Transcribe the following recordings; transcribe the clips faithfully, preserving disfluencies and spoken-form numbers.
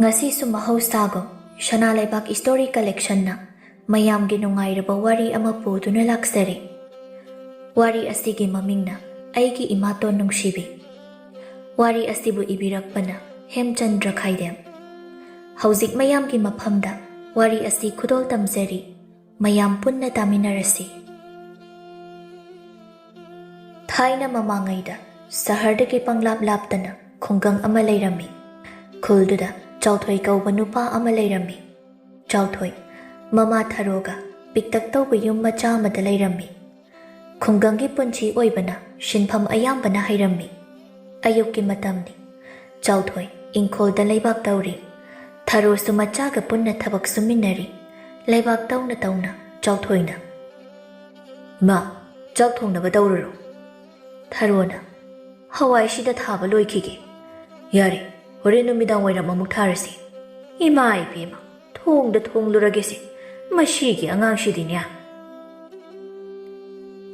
ꯉꯁꯤꯁꯨ ꯃꯍꯧꯁꯥꯒꯨꯝ ꯁꯅꯥ ꯂꯩꯕꯥꯛ ꯏꯁꯇꯣꯔꯤ ꯀꯂꯦꯛꯁꯟꯅ ꯃꯌꯥꯝꯒꯤ ꯅꯨꯡꯉꯥꯏꯔꯕ ꯋꯥꯔꯤ ꯑꯃ ꯄꯨꯗꯨꯅ ꯂꯥꯛꯆꯔꯤ꯫ ꯋꯥꯔꯤ ꯑꯁꯤꯒꯤ ꯃꯃꯤꯡꯅ ꯑꯩꯒꯤ ꯏꯃꯥꯇꯣꯟ ꯅꯨꯡꯁꯤꯕꯤ꯫ ꯋꯥꯔꯤ ꯑꯁꯤꯕꯨ ꯏꯕꯤꯔꯛꯄꯅ ꯍꯦꯝꯆꯟꯗ꯭ꯔ ꯈꯥꯏꯗꯦꯝ꯫ ꯍꯧꯖꯤꯛ ꯃꯌꯥꯝꯒꯤ ꯃꯐꯝꯗ ꯋꯥꯔꯤ ꯑꯁꯤ ꯈꯨꯗꯣꯜ ꯇꯝꯖꯔꯤ꯫ ꯃꯌꯥꯝ ꯄꯨꯟꯅ ꯇꯥꯃꯤꯟꯅꯔꯁꯤ꯫ ꯊꯥꯏꯅ ꯃꯃꯥꯡꯉꯩꯗ ꯁꯍꯔꯗꯒꯤ ꯄꯪꯂꯥꯞ ꯂꯥꯞꯇꯅ ꯈꯨꯡꯒꯪ ꯑꯃ ꯂꯩꯔꯝꯃꯤ꯫ ꯈꯨꯜꯗꯨꯗ ꯆꯥꯎꯊꯣꯏ ꯀꯧꯕ ꯅꯨꯄꯥ ꯑꯃ ꯂꯩꯔꯝꯃꯤ꯫ ꯆꯥꯎꯊꯣꯏ ꯃꯃꯥ ꯊꯔꯣꯒ ꯄꯤꯛꯇꯛ ꯇꯧꯕ ꯌꯨꯝ ꯃꯆꯥ ꯑꯃꯗ ꯂꯩꯔꯝꯃꯤ꯫ ꯈꯨꯡꯒꯪꯒꯤ ꯄꯨꯟꯁꯤ ꯑꯣꯏꯕꯅ ꯁꯤꯟꯐꯝ ꯑꯌꯥꯝꯕꯅ ꯍꯩꯔꯝꯃꯤ꯫ ꯑꯌꯨꯛꯀꯤ ꯃꯇꯝꯅꯤ꯫ ꯆꯥꯎꯊꯣꯏ ꯏꯪꯈꯣꯜꯗ ꯂꯩꯕꯥꯛ ꯇꯧꯔꯤ꯫ ꯊꯔꯣꯁꯨ ꯃꯆꯥꯒ ꯄꯨꯟꯅ ꯊꯕꯛ ꯁꯨꯃꯤꯟꯅꯔꯤ꯫ ꯂꯩꯕꯥꯛ ꯇꯧꯅ ꯇꯧꯅ ꯆꯥꯎꯊꯣꯏꯅ, "ꯏꯃꯥ, ꯆꯥꯛ ꯊꯣꯡꯅꯕ ꯇꯧꯔꯨꯔꯣ꯫" ꯊꯔꯣꯅ, "ꯍꯋꯥꯏꯁꯤꯗ ꯊꯥꯕ ꯂꯣꯏꯈꯤꯒꯦ꯫ ꯌꯥꯔꯦ, ꯍꯣꯔꯦꯟ ꯅꯨꯃꯤꯗꯥꯡ ꯋꯥꯏꯔꯝ ꯑꯃꯨꯛ ꯊꯥꯔꯁꯤ꯫" "ꯏꯃꯥ ꯏꯕꯦꯝꯃ, ꯊꯣꯡꯗ ꯊꯣꯡꯂꯨꯔꯒꯦꯁꯦ꯫ ꯃꯁꯤꯒꯤ ꯑꯉꯥꯡꯁꯤꯗꯤꯅꯦ꯫"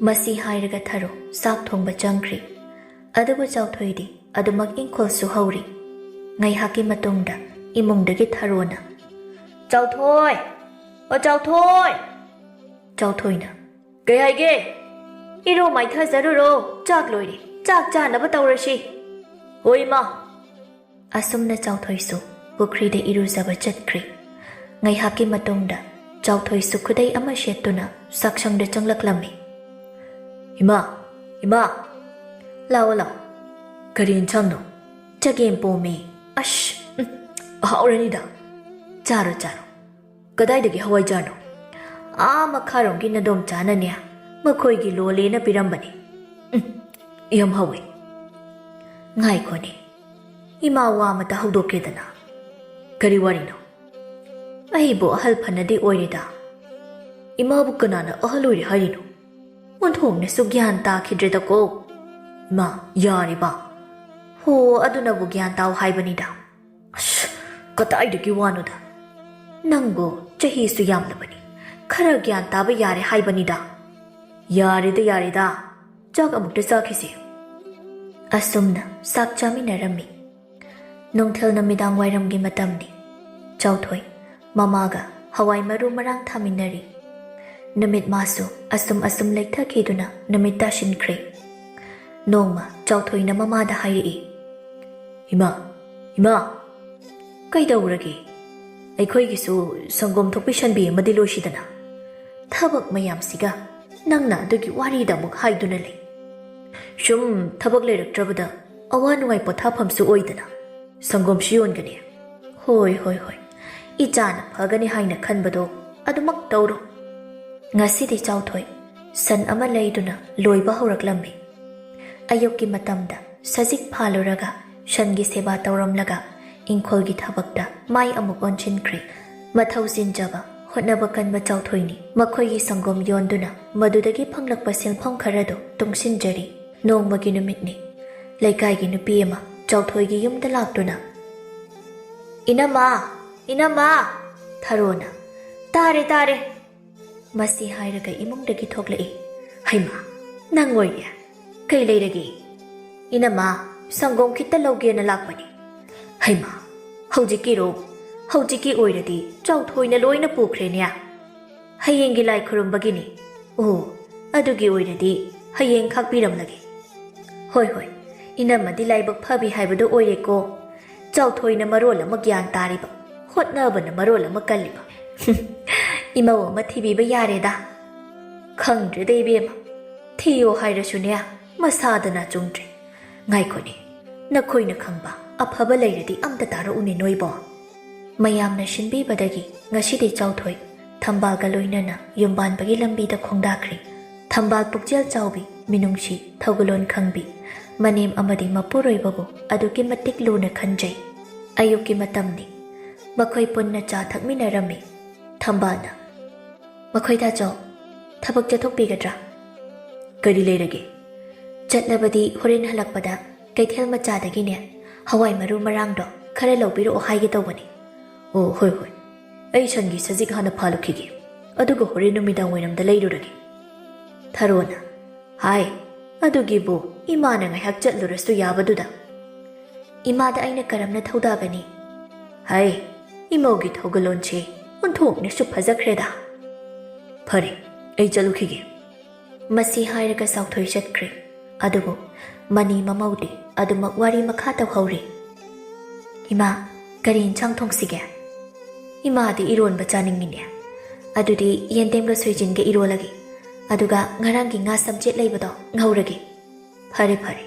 ꯃꯁꯤ ꯍꯥꯏꯔꯒ ꯊꯔꯣ ꯆꯥꯛ ꯊꯣꯡꯕ ꯆꯪꯈ꯭ꯔꯤ꯫ ꯑꯗꯨꯕꯨ ꯆꯥꯎꯊꯣꯏꯗꯤ ꯑꯗꯨꯃꯛ ꯏꯪꯈꯣꯜꯁꯨ ꯍꯧꯔꯤ꯫ ꯉꯥꯏꯍꯥꯛꯀꯤ ꯃꯇꯨꯡꯗ ꯏꯃꯨꯡꯗꯒꯤ ꯊꯔꯣꯅ, "ꯆꯥꯎꯊꯣꯏ! ꯑꯣ ꯆꯥꯎꯊꯣꯏ!" ꯆꯥꯎꯊꯣꯏꯅ, "ꯀꯩ ꯍꯥꯏꯒꯦ?" "ꯏꯔꯨ ꯃꯥꯏꯊꯖꯔꯨꯔꯣ, ꯆꯥꯛ ꯂꯣꯏꯔꯦ, ꯆꯥꯛ ꯆꯥꯅꯕ ꯇꯧꯔꯁꯤ꯫" "ꯍꯣꯏ ꯏꯃꯥ꯫" ꯑꯁꯨꯝꯅ ꯆꯥꯎꯊꯣꯏꯁꯨ ꯄꯨꯈ꯭ꯔꯤꯗ ꯏꯔꯨꯖꯕ ꯆꯠꯈ꯭ꯔꯤ꯫ ꯉꯥꯏꯍꯥꯛꯀꯤ ꯃꯇꯨꯡꯗ ꯆꯥꯎꯊꯣꯏꯁꯨ ꯈꯨꯗꯩ ꯑꯃ ꯁꯦꯠꯇꯨꯅ ꯆꯥꯛꯁꯪꯗ ꯆꯪꯂꯛꯂꯝꯃꯤ꯫ "ꯏꯃꯥ, ꯏꯃꯥ!" "ꯂꯥꯛꯑꯣ, ꯂꯥꯛꯑꯣ꯫ ꯀꯔꯤ ꯏꯟꯁꯥꯡꯅꯣ?" "ꯆꯒꯦꯝ ꯄꯣꯝꯃꯦ꯫" "ꯑꯁ, ꯎꯝ, ꯑꯍꯥꯎꯔꯅꯤꯗ꯫ ꯆꯥꯔꯣ, ꯆꯥꯔꯣ꯫" "ꯀꯗꯥꯏꯗꯒꯤ ꯍꯋꯥꯏꯖꯥꯔꯅꯣ?" "ꯑꯥ ꯃꯈꯥꯔꯣꯝꯒꯤ ꯅꯗꯣꯝꯆꯥꯅꯅꯦ, ꯃꯈꯣꯏꯒꯤ ꯂꯣꯜꯂꯦꯅ ꯄꯤꯔꯝꯕꯅꯤ꯫ ꯎꯝ, ꯌꯥꯝ ꯍꯥꯎꯋꯤ꯫" "ꯉꯥꯏꯈꯣꯅꯦ, ꯏꯃꯥ ꯋꯥ ꯑꯃꯇ ꯍꯧꯗꯣꯛꯀꯦꯗꯅ꯫" "ꯀꯔꯤ ꯋꯥꯔꯤꯅꯣ?" "ꯑꯩꯕꯨ ꯑꯍꯜ ꯐꯅꯗꯤ ꯑꯣꯏꯔꯦꯗ꯫" "ꯏꯃꯥꯕꯨ ꯀꯅꯥꯅ ꯑꯍꯜ ꯑꯣꯏꯔꯦ ꯍꯥꯏꯔꯤꯅꯣ? ꯑꯣꯟꯊꯣꯛꯅꯁꯨ ꯒ꯭ꯌꯥꯟ ꯇꯥꯈꯤꯗ꯭ꯔꯦꯗꯀꯣ꯫" "ꯏꯃꯥ, ꯌꯥꯔꯦꯕ꯫" "ꯍꯣ, ꯑꯗꯨꯅꯕꯨ ꯒ꯭ꯌꯥꯟ ꯇꯥꯎ ꯍꯥꯏꯕꯅꯤꯗ꯫" "ꯑꯁ, ꯀꯗꯥꯏꯗꯒꯤ ꯋꯥꯅꯣꯗ? ꯅꯪꯕꯨ ꯆꯍꯤꯁꯨ ꯌꯥꯝꯂꯕꯅꯤ, ꯈꯔ ꯒ꯭ꯌꯥꯟ ꯇꯥꯕ ꯌꯥꯔꯦ ꯍꯥꯏꯕꯅꯤꯗ꯫" "ꯌꯥꯔꯦꯗ, ꯌꯥꯔꯦꯗ꯫ ꯆꯥꯛ ꯑꯃꯨꯛꯇ ꯆꯥꯈꯤꯁꯤ꯫" ꯑꯁꯨꯝꯅ ꯆꯥꯛ ꯆꯥꯃꯤꯟꯅꯔꯝꯃꯤ꯫ ꯅꯨꯡꯊꯤꯜ ꯅꯨꯃꯤꯗꯥꯡ ꯋꯥꯏꯔꯝꯒꯤ ꯃꯇꯝꯅꯤ꯫ ꯆꯥꯎꯊꯣꯏ ꯃꯃꯥꯒ ꯍꯋꯥꯏ ꯃꯔꯨ ꯃꯔꯥꯡ ꯊꯥꯃꯤꯟꯅꯔꯤ꯫ ꯅꯨꯃꯤꯠ ꯃꯥꯁꯨ ꯑꯁꯨꯝ ꯑꯁꯨꯝ ꯂꯩꯊꯈꯤꯗꯨꯅ ꯅꯨꯃꯤꯠ ꯇꯥꯁꯤꯟꯈ꯭ꯔꯦ꯫ ꯅꯣꯡꯃ ꯆꯥꯎꯊꯣꯏꯅ ꯃꯃꯥꯗ ꯍꯥꯏꯔꯛꯏ, "ꯏꯃꯥ, ꯏꯃꯥ, ꯀꯩꯗꯧꯔꯒꯦ? ꯑꯩꯈꯣꯏꯒꯤꯁꯨ ꯁꯪꯒꯣꯝ ꯊꯣꯛꯄꯤꯁꯟꯕꯤ ꯑꯃꯗꯤ ꯂꯣꯏꯁꯤꯗꯅ꯫ ꯊꯕꯛ ꯃꯌꯥꯝꯁꯤꯒ ꯅꯪꯅ ꯑꯗꯨꯒꯤ ꯋꯥꯔꯤꯗ ꯑꯃꯨꯛ ꯍꯥꯏꯗꯨꯅ ꯂꯩ꯫ ꯁꯨꯝ ꯊꯕꯛ ꯂꯩꯔꯛꯇ꯭ꯔꯕꯗ ꯑꯋꯥ ꯅꯨꯡꯉꯥꯏ ꯄꯣꯊꯥꯐꯝꯁꯨ ꯑꯣꯏꯗꯅ ꯁꯪꯒꯣꯝꯁꯨ ꯌꯣꯟꯒꯅꯤ꯫ ꯍꯣꯏ, ꯍꯣꯏ, ꯍꯣꯏ, ꯏꯆꯥꯅ ꯐꯒꯅꯤ ꯍꯥꯏꯅ ꯈꯟꯕꯗꯣ ꯑꯗꯨꯃꯛ ꯇꯧꯔꯣ꯫" ꯉꯁꯤꯗꯤ ꯆꯥꯎꯊꯣꯏ ꯁꯟ ꯑꯃ ꯂꯩꯗꯨꯅ ꯂꯣꯏꯕ ꯍꯧꯔꯛꯂꯝꯃꯤ꯫ ꯑꯌꯨꯛꯀꯤ ꯃꯇꯝꯗ ꯁꯖꯤꯛ ꯐꯥꯜꯂꯨꯔꯒ ꯁꯟꯒꯤ ꯁꯦꯕꯥ ꯇꯧꯔꯝꯂꯒ ꯏꯪꯈꯣꯜꯒꯤ ꯊꯕꯛꯇ ꯃꯥꯏ ꯑꯃꯨꯛ ꯑꯣꯟꯁꯤꯟꯈ꯭ꯔꯦ꯫ ꯃꯊꯧ ꯆꯤꯟꯖꯕ, ꯍꯣꯠꯅꯕ ꯀꯟꯕ ꯆꯥꯎꯊꯣꯏꯅꯤ꯫ ꯃꯈꯣꯏꯒꯤ ꯁꯪꯒꯣꯝ ꯌꯣꯟꯗꯨꯅ ꯃꯗꯨꯗꯒꯤ ꯐꯪꯂꯛꯄ ꯁꯦꯟꯐꯝ ꯈꯔꯗꯨ ꯇꯨꯡꯁꯤꯟꯖꯔꯤ꯫ ꯅꯣꯡꯃꯒꯤ ꯅꯨꯃꯤꯠꯅꯤ꯫ ꯂꯩꯀꯥꯏꯒꯤ ꯅꯨꯄꯤ ꯑꯃ ꯆꯥꯎꯊꯣꯏꯒꯤ ꯌꯨꯝꯗ ꯂꯥꯛꯇꯨꯅ, "ꯏꯅꯝꯃ, ꯏꯅꯝꯃ!" ꯊꯔꯣꯅ, "ꯇꯥꯔꯦ, ꯇꯥꯔꯦ!" ꯃꯁꯤ ꯍꯥꯏꯔꯒ ꯏꯃꯨꯡꯗꯒꯤ ꯊꯣꯛꯂꯛꯏ꯫ "ꯍꯩꯃꯥ, ꯅꯪ ꯑꯣꯏꯔꯦ꯫ ꯀꯩ ꯂꯩꯔꯒꯦ?" "ꯏꯅꯝꯃ, ꯁꯪꯒꯣꯝ ꯈꯤꯇ ꯂꯧꯒꯦꯅ ꯂꯥꯛꯄꯅꯤ꯫" "ꯍꯩꯃꯥ, ꯍꯧꯖꯤꯛꯀꯤꯔꯣ? ꯍꯧꯖꯤꯛꯀꯤ ꯑꯣꯏꯔꯗꯤ ꯆꯥꯎꯊꯣꯏꯅ ꯂꯣꯏꯅ ꯄꯨꯈ꯭ꯔꯦꯅꯦ꯫" "ꯍꯌꯦꯡꯒꯤ ꯂꯥꯏ ꯈꯨꯔꯨꯝꯕꯒꯤꯅꯤ꯫" "ꯑꯣ, ꯑꯗꯨꯒꯤ ꯑꯣꯏꯔꯗꯤ ꯍꯌꯦꯡ ꯈꯥꯛꯄꯤꯔꯝꯂꯒꯦ꯫" "ꯍꯣꯏ, ꯍꯣꯏ, ꯏꯅꯝꯃꯗꯤ ꯂꯥꯏꯕꯛ ꯐꯕꯤ ꯍꯥꯏꯕꯗꯣ ꯑꯣꯏꯔꯦꯀꯣ꯫ ꯆꯥꯎꯊꯣꯏꯅ ꯃꯔꯣꯜ ꯑꯃ ꯒ꯭ꯌꯥꯟ ꯇꯥꯔꯤꯕ, ꯍꯣꯠꯅꯕꯅ ꯃꯔꯣꯜ ꯑꯃ ꯀꯜꯂꯤꯕ꯫ ꯏꯃꯧ ꯑꯃ ꯊꯤꯕꯤꯕ ꯌꯥꯔꯦꯗ꯫" "ꯈꯪꯗ꯭ꯔꯦꯗ ꯏꯕꯦꯝꯃ, ꯊꯤꯌꯣ ꯍꯥꯏꯔꯁꯨꯅꯦ, ꯃꯁꯥꯗꯅ ꯆꯨꯝꯗ꯭ꯔꯦ꯫ ꯉꯥꯏꯈꯣꯅꯦ, ꯅꯈꯣꯏꯅ ꯈꯪꯕ ꯑꯐꯕ ꯂꯩꯔꯗꯤ ꯑꯝꯇ ꯇꯥꯔꯛꯎꯅꯦ ꯅꯣꯏꯕꯣ꯫" ꯃꯌꯥꯝꯅ ꯁꯤꯟꯕꯤꯕꯗꯒꯤ ꯉꯁꯤꯗꯤ ꯆꯥꯎꯊꯣꯏ ꯊꯝꯕꯥꯜꯒ ꯂꯣꯏꯅꯅ ꯌꯨꯝꯕꯥꯟꯕꯒꯤ ꯂꯝꯕꯤꯗ ꯈꯣꯡꯗꯥꯈ꯭ꯔꯦ꯫ ꯊꯝꯕꯥꯜ ꯄꯨꯛꯆꯦꯜ ꯆꯥꯎꯕꯤ, ꯃꯤꯅꯨꯡꯁꯤ, ꯊꯧꯒꯜꯂꯣꯟ ꯈꯪꯕꯤ, ꯃꯅꯦꯝ ꯑꯃꯗꯤ ꯃꯄꯨꯔꯣꯏꯕꯕꯨ ꯑꯗꯨꯛꯀꯤ ꯃꯇꯤꯛ ꯂꯨꯅ ꯈꯟꯖꯩ꯫ ꯑꯌꯨꯛꯀꯤ ꯃꯇꯝꯅꯤ꯫ ꯃꯈꯣꯏ ꯄꯨꯟꯅ ꯆꯥ ꯊꯛꯃꯤꯟꯅꯔꯝꯃꯤ꯫ ꯊꯝꯕꯥꯜꯅ, "ꯃꯈꯣꯏ ꯇꯥꯆꯧ, ꯊꯕꯛ ꯆꯠꯊꯣꯛꯄꯤꯒꯗ꯭ꯔꯥ?" "ꯀꯔꯤ ꯂꯩꯔꯒꯦ?" "ꯆꯠꯂꯕꯗꯤ ꯍꯣꯔꯦꯟ ꯍꯜꯂꯛꯄꯗ ꯀꯩꯊꯦꯜ ꯃꯆꯥꯗꯒꯤꯅꯦ, ꯍꯋꯥꯏ ꯃꯔꯨ ꯃꯔꯥꯡꯗꯣ ꯈꯔ ꯂꯧꯕꯤꯔꯛꯑꯣ ꯍꯥꯏꯒꯦ ꯇꯧꯕꯅꯤ꯫" "ꯑꯣ, ꯍꯣꯏ, ꯍꯣꯏ꯫ ꯑꯩ ꯁꯟꯒꯤ ꯁꯖꯤꯛ ꯍꯥꯟꯅ ꯐꯥꯜꯂꯨꯈꯤꯒꯦ꯫ ꯑꯗꯨꯒ ꯍꯣꯔꯦꯟ ꯅꯨꯃꯤꯗꯥꯡ ꯋꯥꯏꯔꯝꯗ ꯂꯩꯔꯨꯔꯒꯦ꯫" ꯊꯔꯣꯅ, "ꯍꯥꯏ, ꯑꯗꯨꯒꯤꯕꯨ ꯏꯃꯥꯅ ꯉꯥꯏꯍꯥꯛ ꯆꯠꯂꯨꯔꯁꯨ ꯌꯥꯕꯗꯨꯗ꯫" ꯏꯃꯥꯗ ꯑꯩꯅ ꯀꯔꯝꯅ ꯊꯧꯗꯥꯒꯅꯤ? ꯍꯩ, ꯏꯃꯧꯒꯤ ꯊꯧꯒꯜꯂꯣꯟꯁꯤ ꯑꯣꯟꯊꯣꯛꯅꯁꯨ ꯐꯖꯈ꯭ꯔꯦꯗ꯫ ꯐꯔꯦ, ꯑꯩ ꯆꯠꯂꯨꯈꯤꯒꯦ꯫ ꯃꯁꯤ ꯍꯥꯏꯔꯒ ꯆꯥꯎꯊꯣꯏ ꯆꯠꯈ꯭ꯔꯦ꯫ ꯑꯗꯨꯕꯨ ꯃꯅꯤ ꯃꯃꯧꯗꯤ ꯑꯗꯨꯃꯛ ꯋꯥꯔꯤ ꯃꯈꯥ ꯇꯧꯍꯧꯔꯤ꯫ "ꯏꯃꯥ, ꯀꯔꯤ ꯏꯟꯁꯥꯡ ꯊꯣꯡꯁꯤꯒꯦ?" "ꯏꯃꯥꯗꯤ ꯏꯔꯣꯟꯕ ꯆꯥꯅꯤꯡꯉꯤꯅꯦ꯫ ꯑꯗꯨꯗꯤ ꯌꯦꯟꯗꯦꯝꯒ ꯁꯣꯏꯖꯤꯟꯒ ꯏꯔꯣꯜꯂꯒꯦ꯫ ꯑꯗꯨꯒ ꯉꯔꯥꯡꯒꯤ ꯉꯥ ꯁꯝꯆꯦꯠ ꯂꯩꯕꯗꯣ ꯉꯧꯔꯒꯦ꯫" "ꯐꯔꯦ ꯐꯔꯦ,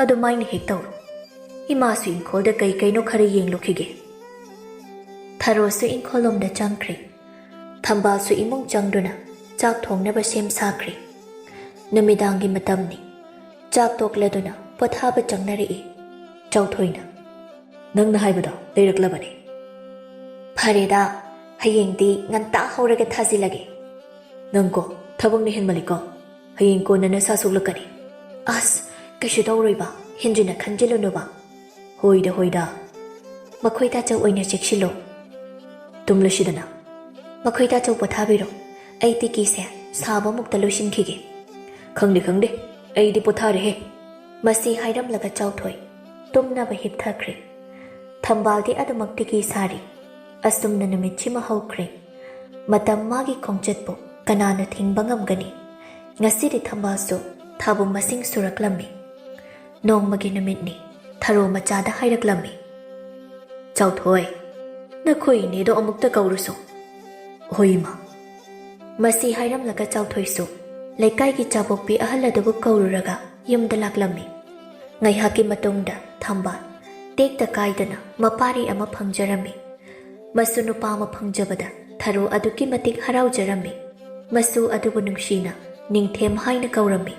ꯑꯗꯨꯃꯥꯏꯅ ꯍꯦꯛ ꯇꯧꯔꯣ꯫ ꯏꯃꯥꯁꯨ ꯏꯪꯈꯣꯜꯗ ꯀꯩ ꯀꯩꯅꯣ ꯈꯔ ꯌꯦꯡꯂꯨꯈꯤꯒꯦ꯫" ꯊꯔꯣꯁꯨ ꯏꯪꯈꯣꯜꯂꯣꯝꯗ ꯆꯪꯈ꯭ꯔꯦ꯫ ꯊꯝꯕꯥꯜꯁꯨ ꯏꯃꯨꯡ ꯆꯪꯗꯨꯅ ꯆꯥꯛ ꯊꯣꯡꯅꯕ ꯁꯦꯝ ꯁꯥꯈ꯭ꯔꯦ꯫ ꯅꯨꯃꯤꯗꯥꯡꯒꯤ ꯃꯇꯝꯅꯤ꯫ ꯆꯥꯛ ꯇꯣꯛꯂꯗꯨꯅ ꯄꯣꯊꯥꯕ ꯆꯪꯅꯔꯛꯏ꯫ ꯆꯥꯎꯊꯣꯏꯅ, "ꯅꯪꯅ ꯍꯥꯏꯕꯗꯣ ꯂꯩꯔꯛꯂꯕꯅꯤ꯫" "ꯐꯔꯦꯗ, ꯍꯌꯦꯡꯗꯤ ꯉꯟꯇꯥ ꯍꯧꯔꯒ ꯊꯥꯖꯤꯜꯂꯒꯦ꯫" "ꯅꯪꯀꯣ, ꯊꯕꯛꯅ ꯍꯦꯟꯃꯜꯂꯤꯀꯣ꯫ ꯍꯌꯦꯡ ꯀꯣꯟꯅ ꯅꯁꯥ ꯁꯣꯛꯂꯛꯀꯅꯤ꯫" "ꯑꯁ, ꯀꯩꯁꯨ ꯇꯧꯔꯣꯏꯕ, ꯍꯦꯟꯖꯤꯟꯅ ꯈꯟꯖꯤꯜꯂꯨꯅꯨꯕ꯫" "ꯍꯣꯏꯗ, ꯍꯣꯏꯗ꯫ ꯃꯈꯣꯏ ꯇꯥꯆꯧ ꯑꯣꯏꯅ ꯆꯦꯛꯁꯤꯜꯂꯣ꯫" "ꯇꯨꯝꯂꯁꯤꯗꯅ꯫" "ꯃꯈꯣꯏ ꯇꯥꯆꯧ ꯄꯣꯊꯥꯕꯤꯔꯣ꯫ ꯑꯩ ꯇꯤꯀꯤꯁꯦ ꯁꯥꯕ ꯑꯃꯨꯛꯇ ꯂꯣꯏꯁꯤꯟꯈꯤꯒꯦ꯫" "ꯈꯪꯗꯦ, ꯈꯪꯗꯦ꯫ ꯑꯩꯗꯤ ꯄꯣꯊꯥꯔꯦꯍꯦ꯫" ꯃꯁꯤ ꯍꯥꯏꯔꯝꯂꯒ ꯆꯥꯎꯊꯣꯏ ꯇꯨꯝꯅꯕ ꯍꯤꯞꯊꯈ꯭ꯔꯦ꯫ ꯊꯝꯕꯥꯜꯗꯤ ꯑꯗꯨꯃꯛ ꯇꯤꯀꯤ ꯁꯥꯔꯤ꯫ ꯑꯁꯨꯝꯅ ꯅꯨꯃꯤꯠꯁꯤꯃ ꯍꯧꯈ꯭ꯔꯦ꯫ ꯃꯇꯝ ꯃꯥꯒꯤ ꯈꯣꯡꯆꯠꯄꯨ ꯀꯅꯥꯅ ꯊꯤꯡꯕ ꯉꯝꯒꯅꯤ? ꯉꯁꯤꯗꯤ ꯊꯝꯕꯥꯜꯁꯨ ꯊꯥꯕꯨꯝ ꯃꯁꯤꯡ ꯁꯨꯔꯛꯂꯝꯃꯤ꯫ ꯅꯣꯡꯃꯒꯤ ꯅꯨꯃꯤꯠꯅꯤ꯫ ꯊꯔꯣ ꯃꯆꯥꯗ ꯍꯥꯏꯔꯛꯂꯝꯃꯤ, "ꯆꯥꯎꯊꯣꯏ, ꯅꯈꯣꯏ ꯏꯅꯦꯗꯣ ꯑꯃꯨꯛꯇ ꯀꯧꯔꯨꯁꯣ꯫" "ꯍꯣꯏ, ꯏꯃꯥ꯫" ꯃꯁꯤ ꯍꯥꯏꯔꯝꯂꯒ ꯆꯥꯎꯊꯣꯏꯁꯨ ꯂꯩꯀꯥꯏꯒꯤ ꯆꯥꯕꯣꯛꯄꯤ ꯑꯍꯜ ꯑꯗꯨꯕꯨ ꯀꯧꯔꯨꯔꯒ ꯌꯨꯝꯗ ꯂꯥꯛꯂꯝꯃꯤ꯫ ꯉꯥꯏꯍꯥꯛꯀꯤ ꯃꯇꯨꯡꯗ ꯊꯝꯕꯥꯜ ꯇꯦꯛꯇ ꯀꯥꯏꯗꯅ ꯃꯄꯥꯔꯤ ꯑꯃ ꯐꯪꯖꯔꯝꯃꯤ꯫ ꯃꯁꯨ ꯅꯨꯄꯥ ꯑꯃ ꯐꯪꯖꯕꯗ ꯊꯔꯣ ꯑꯗꯨꯛꯀꯤ ꯃꯇꯤꯛ ꯍꯔꯥꯎꯖꯔꯝꯃꯤ꯫ ꯃꯁꯨ ꯑꯗꯨꯕꯨ ꯅꯨꯡꯁꯤꯅ ꯅꯤꯡꯊꯦꯝ ꯍꯥꯏꯅ ꯀꯧꯔꯝꯃꯤ꯫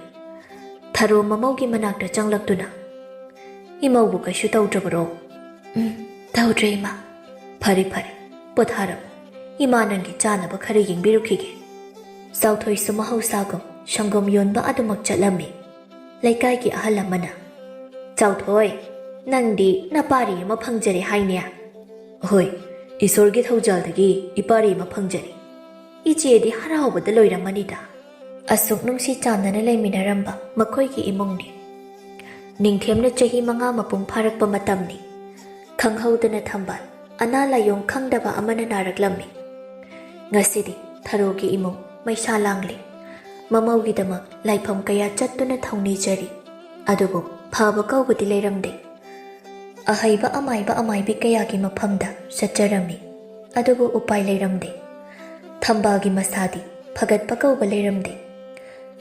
ꯊꯔꯣ ꯃꯃꯧꯒꯤ ꯃꯅꯥꯛꯇ ꯆꯪꯂꯛꯇꯨꯅ, "ꯏꯃꯧꯕꯨ ꯀꯩꯁꯨ ꯇꯧꯗ꯭ꯔꯕꯔꯣ?" "ꯎꯝ, ꯇꯧꯗ꯭ꯔꯦ, ꯏꯃꯥ꯫" "ꯐꯔꯦ, ꯐꯔꯦ, ꯄꯣꯊꯥꯔꯝꯃꯨ꯫ ꯏꯃꯥ ꯅꯪꯒꯤ ꯆꯥꯅꯕ ꯈꯔ ꯌꯦꯡꯕꯤꯔꯨꯈꯤꯒꯦ꯫" ꯆꯥꯎꯊꯣꯏꯁꯨ ꯃꯍꯧꯁꯥꯒꯨꯝ ꯁꯪꯒꯣꯝ ꯌꯣꯟꯕ ꯑꯗꯨꯃꯛ ꯆꯠꯂꯝꯃꯤ꯫ ꯂꯩꯀꯥꯏꯒꯤ ꯑꯍꯜ ꯑꯃꯅ, "ꯆꯥꯎꯊꯣꯏ, ꯅꯪꯗꯤ ꯅꯄꯥꯔꯤ ꯑꯃ ꯐꯪꯖꯔꯦ ꯍꯥꯏꯅꯦ?" "ꯍꯣꯏ, ꯏꯁꯣꯔꯒꯤ ꯊꯧꯖꯥꯜꯗꯒꯤ ꯏꯄꯥꯔꯤ ꯑꯃ ꯐꯪꯖꯔꯦ꯫" "ꯏꯆꯦꯗꯤ ꯍꯔꯥꯎꯕꯗ ꯂꯣꯏꯔꯝꯃꯅꯤꯗ꯫" ꯑꯁꯨꯛ ꯅꯨꯡꯁꯤ ꯆꯥꯟꯅꯅ ꯂꯩꯃꯤꯟꯅꯔꯝꯕ ꯃꯈꯣꯏꯒꯤ ꯏꯃꯨꯡꯅꯤ꯫ ꯅꯤꯡꯊꯦꯝꯅ ꯆꯍꯤ ꯃꯉꯥ ꯃꯄꯨꯡ ꯐꯥꯔꯛꯄ ꯃꯇꯝꯅꯤ꯫ ꯈꯪꯍꯧꯗꯅ ꯊꯝꯕꯥꯜ ꯑꯅꯥ ꯂꯥꯏꯌꯣꯡ ꯈꯪꯗꯕ ꯑꯃꯅ ꯅꯥꯔꯛꯂꯝꯃꯤ꯫ ꯉꯁꯤꯗꯤ ꯊꯔꯣꯒꯤ ꯏꯃꯨꯡ ꯃꯩꯁꯥ ꯂꯥꯡꯂꯤ꯫ ꯃꯃꯧꯒꯤꯗꯃꯛ ꯂꯥꯏꯐꯝ ꯀꯌꯥ ꯆꯠꯇꯨꯅ ꯊꯧꯅꯤꯖꯔꯤ꯫ ꯑꯗꯨꯕꯨ ꯐꯕ ꯀꯧꯕꯗꯤ ꯂꯩꯔꯝꯗꯦ꯫ ꯑꯍꯩꯕ ꯑꯃꯥꯏꯕ ꯑꯃꯥꯏꯕꯤ ꯀꯌꯥꯒꯤ ꯃꯐꯝꯗ ꯆꯠꯆꯔꯝꯃꯤ꯫ ꯑꯗꯨꯕꯨ ꯎꯄꯥꯏ ꯂꯩꯔꯝꯗꯦ꯫ ꯊꯝꯕꯥꯜꯒꯤ ꯃꯁꯥꯗꯤ ꯐꯒꯠꯄ ꯀꯧꯕ ꯂꯩꯔꯝꯗꯦ꯫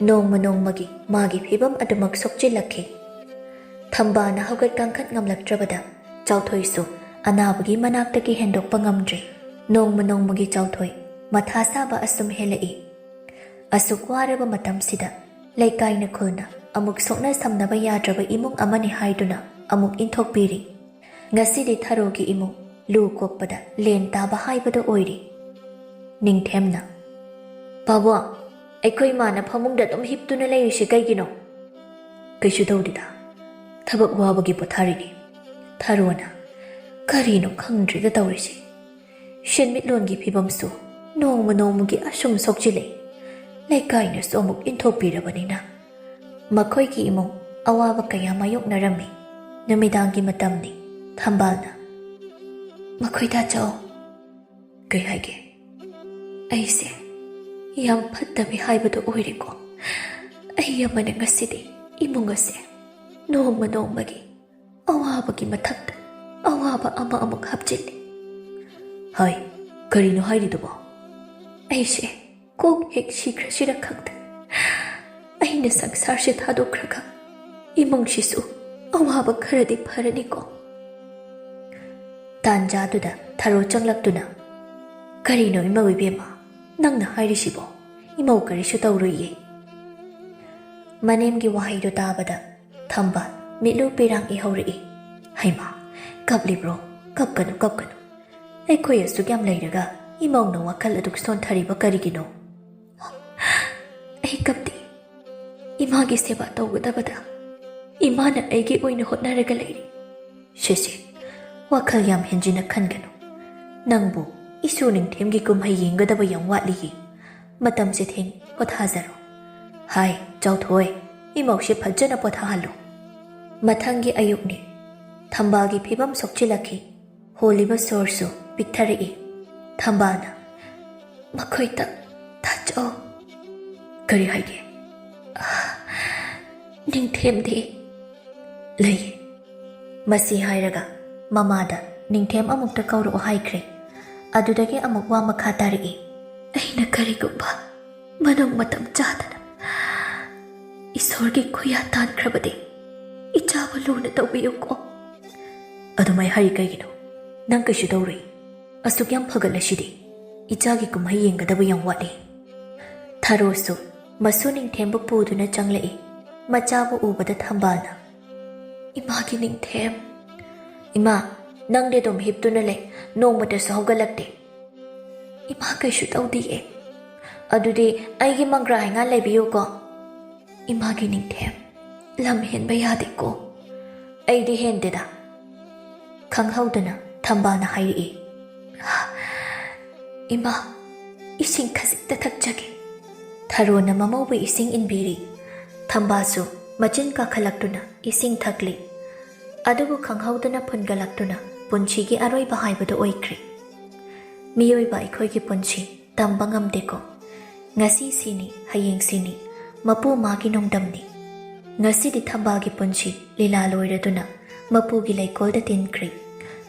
ꯅꯣꯡꯃ ꯅꯣꯡꯃꯒꯤ ꯃꯥꯒꯤ ꯐꯤꯕꯝ ꯑꯗꯨꯃꯛ ꯁꯣꯛꯆꯤꯜꯂꯛꯈꯤ꯫ ꯊꯝꯕꯥꯜꯅ ꯍꯧꯒꯠ ꯀꯥꯡꯈꯠ ꯉꯝꯂꯛꯇ꯭ꯔꯕꯗ ꯆꯥꯎꯊꯣꯏꯁꯨ ꯑꯅꯥꯕꯒꯤ ꯃꯅꯥꯛꯇꯒꯤ ꯍꯦꯟꯗꯣꯛꯄ ꯉꯝꯗ꯭ꯔꯦ꯫ ꯅꯣꯡꯃ ꯅꯣꯡꯃꯒꯤ ꯆꯥꯎꯊꯣꯏ ꯃꯊꯥ ꯁꯥꯕ ꯑꯁꯨꯝ ꯍꯦꯜꯂꯛꯏ꯫ ꯑꯁꯨꯛ ꯋꯥꯔꯕ ꯃꯇꯝꯁꯤꯗ ꯂꯩꯀꯥꯏꯅ ꯈꯨꯜꯅ ꯑꯃꯨꯛ ꯁꯣꯛꯅ ꯁꯝꯅꯕ ꯌꯥꯗ꯭ꯔꯕ ꯏꯃꯨꯡ ꯑꯃꯅꯤ ꯍꯥꯏꯗꯨꯅ ꯑꯃꯨꯛ ꯏꯟꯊꯣꯛꯄꯤꯔꯤ꯫ ꯉꯁꯤꯗꯤ ꯊꯔꯣꯒꯤ ꯏꯃꯨꯡ ꯂꯨ ꯀꯣꯛꯄꯗ ꯂꯦꯟ ꯇꯥꯕ ꯍꯥꯏꯕꯗꯨ ꯑꯣꯏꯔꯤ꯫ ꯅꯤꯡꯊꯦꯝꯅ, "ꯄꯥꯕꯨꯡ, ꯑꯩꯈꯣꯏ ꯃꯥꯅ ꯐꯃꯨꯡꯗ ꯑꯗꯨꯝ ꯍꯤꯞꯇꯨꯅ ꯂꯩꯔꯤꯁꯤ ꯀꯩꯒꯤꯅꯣ?" "ꯀꯩꯁꯨ ꯇꯧꯗꯦꯗ, ꯊꯕꯛ ꯋꯥꯕꯒꯤ ꯄꯣꯊꯥꯔꯤꯅꯤ꯫" ꯊꯔꯣꯅ, "ꯀꯔꯤꯅꯣ ꯈꯪꯗ꯭ꯔꯦꯗ ꯇꯧꯔꯤꯁꯤ꯫ ꯁꯦꯟꯃꯤꯠꯂꯣꯟꯒꯤ ꯐꯤꯕꯝꯁꯨ ꯅꯣꯡꯃ ꯅꯣꯡꯃꯒꯤ ꯑꯁꯨꯝ ꯁꯣꯛꯆꯤꯜꯂꯛꯏ꯫ ꯂꯩꯀꯥꯏꯅꯁꯨ ꯑꯃꯨꯛ ꯏꯟꯊꯣꯛꯄꯤꯔꯕꯅꯤꯅ꯫" ꯃꯈꯣꯏꯒꯤ ꯏꯃꯨꯡ ꯑꯋꯥꯕ ꯀꯌꯥ ꯃꯥꯌꯣꯛꯅꯔꯝꯃꯤ꯫ ꯅꯨꯃꯤꯗꯥꯡꯒꯤ ꯃꯇꯝꯅꯤ꯫ ꯊꯝꯕꯥꯜꯅ, "ꯃꯈꯣꯏ ꯇꯥꯆꯧ꯫" "ꯀꯩ ꯍꯥꯏꯒꯦ?" "ꯑꯩꯁꯦ ꯌꯥꯝ ꯐꯠꯇꯕꯤ ꯍꯥꯏꯕꯗꯨ ꯑꯣꯏꯔꯦꯀꯣ꯫ ꯑꯩ ꯑꯃꯅ ꯉꯁꯤꯗꯤ ꯏꯃꯨꯡ ꯑꯁꯦ ꯅꯣꯡꯃ ꯅꯣꯡꯃꯒꯤ ꯑꯋꯥꯕꯒꯤ ꯃꯊꯛꯇ ꯑꯋꯥꯕ ꯑꯃ ꯑꯃꯨꯛ ꯍꯥꯞꯆꯤꯜꯂꯤ꯫" "ꯍꯥꯏ, ꯀꯔꯤꯅꯣ ꯍꯥꯏꯔꯤꯗꯨꯕꯣ?" "ꯑꯩꯁꯦ ꯀꯣꯛ ꯍꯦꯛ ꯁꯤꯈ꯭ꯔꯁꯤꯔ ꯈꯪꯗꯦ꯫ ꯑꯩꯅ ꯁꯪꯁꯥꯔꯁꯦ ꯊꯥꯗꯣꯛꯈ꯭ꯔꯒ ꯏꯃꯨꯡꯁꯤꯁꯨ ꯑꯋꯥꯕ ꯈꯔꯗꯤ ꯐꯔꯅꯤꯀꯣ꯫" ꯇꯥꯟꯖꯥꯗꯨꯗ ꯊꯔꯣ ꯆꯪꯂꯛꯇꯨꯅ, "ꯀꯔꯤꯅꯣ ꯏꯃꯧ ꯏꯕꯦꯝꯃ, ꯅꯪꯅ ꯍꯥꯏꯔꯤꯁꯤꯕꯣ? ꯏꯃꯧ ꯀꯔꯤꯁꯨ ꯇꯧꯔꯣꯏꯌꯦ꯫" ꯃꯅꯦꯝꯒꯤ ꯋꯥꯍꯩꯗꯨ ꯇꯥꯕꯗ ꯊꯝꯕꯥꯜ ꯃꯤꯠꯂꯨ ꯄꯤꯔꯥꯡ ꯏꯍꯧꯔꯛꯏ꯫ "ꯍꯩꯃꯥ, ꯀꯞꯂꯤꯕ꯭ꯔꯣ? ꯀꯞꯀꯅꯨ, ꯀꯞꯀꯅꯨ꯫ ꯑꯩꯈꯣꯏ ꯑꯁꯨꯛ ꯌꯥꯝ ꯂꯩꯔꯒ ꯏꯃꯧꯅ ꯋꯥꯈꯜ ꯑꯗꯨꯛ ꯁꯣꯟꯊꯔꯤꯕ ꯀꯔꯤꯒꯤꯅꯣ?" "ꯑꯩ ꯀꯞꯇꯦ꯫ ꯏꯃꯥꯒꯤ ꯁꯦꯕꯥ ꯇꯧꯒꯗꯕꯗ ꯏꯃꯥꯅ ꯑꯩꯒꯤ ꯑꯣꯏꯅ ꯍꯣꯠꯅꯔꯒ ꯂꯩꯔꯤ꯫" "ꯁꯦ ꯁꯦ, ꯋꯥꯈꯜ ꯌꯥꯝ ꯍꯦꯟꯖꯤꯟꯅ ꯈꯟꯒꯅꯨ꯫ ꯅꯪꯕꯨ ꯏꯁꯨ ꯅꯤꯡꯊꯦꯝꯒꯤ ꯀꯨꯝꯍꯩ ꯌꯦꯡꯒꯗꯕ ꯌꯥꯝ ꯋꯥꯠꯂꯤꯌꯦ꯫ ꯃꯇꯝꯁꯦ ꯊꯦꯡ, ꯄꯣꯊꯥꯖꯔꯣ꯫ ꯍꯥꯏ, ꯆꯥꯎꯊꯣꯏ, ꯏꯃꯧꯁꯦ ꯐꯖꯅ ꯄꯣꯊꯥꯍꯜꯂꯨ꯫" ꯃꯊꯪꯒꯤ ꯑꯌꯨꯛꯅꯤ꯫ ꯊꯝꯕꯥꯜꯒꯤ ꯐꯤꯕꯝ ꯁꯣꯛꯆꯤꯜꯂꯛꯈꯤ꯫ ꯍꯣꯜꯂꯤꯕ ꯁꯣꯔꯁꯨ ꯄꯤꯛꯊꯔꯛꯏ꯫ ꯊꯝꯕꯥꯜꯅ, "ꯃꯈꯣꯏꯗ ꯊꯥꯖꯧ"꯫ "ꯀꯔꯤ ꯍꯥꯏꯒꯦ?" "ꯅꯤꯡꯊꯦꯝꯗꯤ?" "ꯂꯩ꯫" ꯃꯁꯤ ꯍꯥꯏꯔꯒ ꯃꯃꯥꯗ ꯅꯤꯡꯊꯦꯝ ꯑꯃꯨꯛꯇ ꯀꯧꯔꯛꯑꯣ ꯍꯥꯏꯈ꯭ꯔꯦ꯫ ꯑꯗꯨꯗꯒꯤ ꯑꯃꯨꯛ ꯋꯥ ꯃꯈꯥ ꯇꯥꯔꯛꯏ꯫ "ꯑꯩꯅ ꯀꯔꯤꯒꯨꯝꯕ ꯃꯅꯨꯡ ꯃꯇꯝ ꯆꯥꯗꯅ ꯏꯁꯣꯔꯒꯤ ꯈꯨꯌꯥ ꯇꯥꯟꯈ꯭ꯔꯕꯗꯤ ꯏꯆꯥꯕꯨ ꯂꯨꯅ ꯇꯧꯕꯤꯌꯨꯀꯣ꯫" "ꯑꯗꯨꯃꯥꯏ ꯍꯥꯏꯔꯤ ꯀꯩꯒꯤꯅꯣ? ꯅꯪ ꯀꯩꯁꯨ ꯇꯧꯔꯣꯏ꯫ ꯑꯁꯨꯛ ꯌꯥꯝ ꯐꯒꯠꯂꯁꯤꯗꯤ꯫ ꯏꯆꯥꯒꯤ ꯀꯨꯝꯍꯩ ꯌꯦꯡꯒꯗꯕ ꯌꯥꯝ ꯋꯥꯠꯂꯤ꯫" ꯊꯔꯣꯁꯨ ꯃꯁꯨ ꯅꯤꯡꯊꯦꯝꯕꯨ ꯄꯨꯗꯨꯅ ꯆꯪꯂꯛꯏ꯫ ꯃꯆꯥꯕꯨ ꯎꯕꯗ ꯊꯝꯕꯥꯜꯅ, "ꯏꯃꯥꯒꯤ ꯅꯤꯡꯊꯦꯝ꯫" "ꯏꯃꯥ, ꯅꯪꯗꯤ ꯑꯗꯨꯝ ꯍꯤꯞꯇꯨꯅ ꯂꯩ, ꯅꯣꯡꯃꯇꯁꯨ ꯍꯧꯒꯠꯂꯛꯇꯦ꯫" "ꯏꯃꯥ ꯀꯩꯁꯨ ꯇꯧꯗꯤꯌꯦ꯫" "ꯑꯗꯨꯗꯤ ꯑꯩꯒꯤ ꯃꯪꯒ꯭ꯔꯥ ꯍꯩꯉꯥ ꯂꯩꯕꯤꯌꯨꯀꯣ꯫" "ꯏꯃꯥꯒꯤ ꯅꯤꯡꯊꯦꯝ, ꯂꯝ ꯍꯦꯟꯕ ꯌꯥꯗꯦꯀꯣ꯫" "ꯑꯩꯗꯤ ꯍꯦꯟꯗꯦꯗ꯫" ꯈꯪꯍꯧꯗꯅ ꯊꯝꯕꯥꯜꯅ ꯍꯥꯏꯔꯛꯏ꯫ "ꯏꯃꯥ, ꯏꯁꯤꯡ ꯈꯖꯤꯛꯇ ꯊꯛꯆꯒꯦ꯫" ꯊꯔꯣꯅ ꯃꯃꯧꯕꯨ ꯏꯁꯤꯡ ꯏꯟꯕꯤꯔꯤ꯫ ꯊꯝꯕꯥꯜꯁꯨ ꯃꯆꯤꯟ ꯀꯥꯈꯠꯂꯛꯇꯨꯅ ꯏꯁꯤꯡ ꯊꯛꯂꯤ꯫ ꯑꯗꯨꯕꯨ ꯈꯪꯍꯧꯗꯅ ꯐꯨꯟꯒꯠꯂꯛꯇꯨꯅ ꯄꯨꯟꯁꯤꯒꯤ ꯑꯔꯣꯏꯕ ꯍꯥꯏꯕꯗꯨ ꯑꯣꯏꯈ꯭ꯔꯦ꯫ ꯃꯤꯑꯣꯏꯕ ꯑꯩꯈꯣꯏꯒꯤ ꯄꯨꯟꯁꯤ ꯇꯝꯕ ꯉꯝꯗꯦꯀꯣ꯫ ꯉꯁꯤ ꯁꯤꯅꯤ, ꯍꯌꯦꯡ ꯁꯤꯅꯤ, ꯃꯄꯨ ꯃꯥꯒꯤ ꯅꯣꯡꯗꯝꯅꯤ꯫ ꯉꯁꯤꯗꯤ ꯊꯝꯕꯥꯜꯒꯤ ꯄꯨꯟꯁꯤ ꯂꯤꯂꯥ ꯂꯣꯏꯔꯗꯨꯅ ꯃꯄꯨꯒꯤ ꯂꯩꯀꯣꯜꯗ ꯇꯤꯟꯈ꯭ꯔꯦ꯫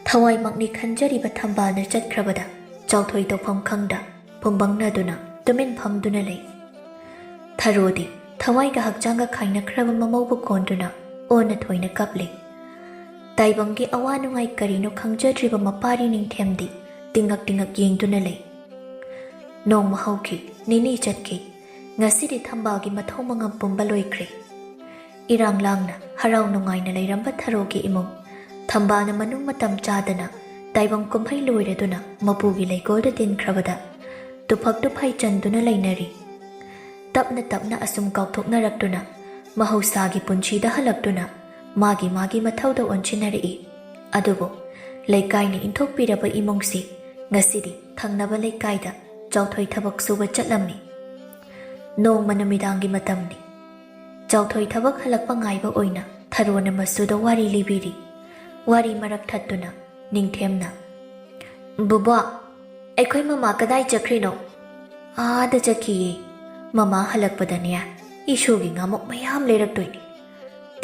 ꯊꯋꯥꯏꯃꯛꯅꯤ ꯈꯟꯖꯔꯤꯕ ꯊꯝꯕꯥꯜꯅ ꯆꯠꯈ꯭ꯔꯕꯗ ꯆꯥꯎꯊꯣꯏ ꯇꯧꯐꯝ ꯈꯪꯗ ꯐꯨꯝꯕꯪꯅꯗꯨꯅ ꯇꯨꯃꯤꯟ ꯐꯝꯗꯨꯅ ꯂꯩ꯫ ꯊꯔꯣꯗꯤ ꯊꯋꯥꯏꯒ ꯍꯛꯆꯥꯡꯒ ꯈꯥꯏꯅꯈ꯭ꯔꯕ ꯃꯃꯧꯕꯨ ꯀꯣꯟꯗꯨꯅ ꯑꯣꯟꯅ ꯊꯣꯏꯅ ꯀꯞꯂꯤ꯫ ꯇꯥꯏꯕꯪꯒꯤ ꯑꯋꯥ ꯅꯨꯡꯉꯥꯏ ꯀꯔꯤꯅꯣ ꯈꯪꯖꯗ꯭ꯔꯤꯕ ꯃꯄꯥꯔꯤ ꯅꯤꯡꯊꯦꯝꯗꯤ ꯇꯤꯡꯉꯛ ꯇꯤꯡꯉꯛ ꯌꯦꯡꯗꯨꯅ ꯂꯩ꯫ ꯅꯣꯡꯃ ꯍꯧꯈꯤ, ꯅꯤꯅꯤ ꯆꯠꯈꯤ꯫ ꯉꯁꯤꯗꯤ ꯊꯝꯕꯥꯜꯒꯤ ꯃꯊꯧ ꯃꯉꯝ ꯄꯨꯝꯕ ꯂꯣꯏꯈ꯭ꯔꯦ꯫ ꯏꯔꯥꯡ ꯂꯥꯡꯅ ꯍꯔꯥꯎ ꯅꯨꯡꯉꯥꯏꯅ ꯂꯩꯔꯝꯕ ꯊꯔꯣꯒꯤ ꯏꯃꯨꯡ ꯊꯝꯕꯥꯜꯅ ꯃꯅꯨꯡ ꯃꯇꯝ ꯆꯥꯗꯅ ꯇꯥꯏꯕꯪ ꯀꯨꯝꯍꯩ ꯂꯣꯏꯔꯗꯨꯅ ꯃꯄꯨꯒꯤ ꯂꯩꯀꯣꯜꯗ ꯇꯤꯟꯈ꯭ꯔꯕꯗ ꯇꯨꯐꯛ ꯇꯨꯐꯩ ꯆꯟꯗꯨꯅ ꯂꯩꯅꯔꯤ꯫ ꯇꯞꯅ ꯇꯞꯅ ꯑꯁꯨꯝ ꯀꯥꯎꯊꯣꯛꯅꯔꯛꯇꯨꯅ ꯃꯍꯧꯁꯥꯒꯤ ꯄꯨꯟꯁꯤꯗ ꯍꯜꯂꯛꯇꯨꯅ ꯃꯥꯒꯤ ꯃꯥꯒꯤ ꯃꯊꯧꯗ ꯑꯣꯟꯁꯤꯟꯅꯔꯛꯏ꯫ ꯑꯗꯨꯕꯨ ꯂꯩꯀꯥꯏꯅ ꯏꯟꯊꯣꯛꯄꯤꯔꯕ ꯏꯃꯨꯡꯁꯤ ꯉꯁꯤꯗꯤ ꯊꯪꯅꯕ ꯂꯩꯀꯥꯏꯗ ꯆꯥꯎꯊꯣꯏ ꯊꯕꯛ ꯁꯨꯕ ꯆꯠꯂꯝꯃꯤ꯫ ꯅꯣꯡꯃ ꯅꯨꯃꯤꯗꯥꯡꯒꯤ ꯃꯇꯝꯅꯤ꯫ ꯆꯥꯎꯊꯣꯏ ꯊꯕꯛ ꯍꯜꯂꯛꯄ ꯉꯥꯏꯕ ꯑꯣꯏꯅ ꯊꯔꯣꯅ ꯃꯁꯨꯗ ꯋꯥꯔꯤ ꯂꯤꯕꯤꯔꯤ꯫ ꯋꯥꯔꯤ ꯃꯔꯛ ꯊꯠꯇꯨꯅ ꯅꯤꯡꯊꯦꯝꯅ, "ꯕꯨꯕꯣꯛ, ꯑꯩꯈꯣꯏ ꯃꯃꯥ ꯀꯗꯥꯏ ꯆꯠꯈ꯭ꯔꯤꯅꯣ?" "ꯑꯥꯗ ꯆꯠꯈꯤꯌꯦ꯫ ꯃꯃꯥ ꯍꯜꯂꯛꯄꯗꯅꯦ, ꯏꯁꯨꯒꯤ ꯉꯥꯃꯨꯛ ꯃꯌꯥꯝ ꯂꯩꯔꯛꯇꯣꯏꯅꯤ꯫"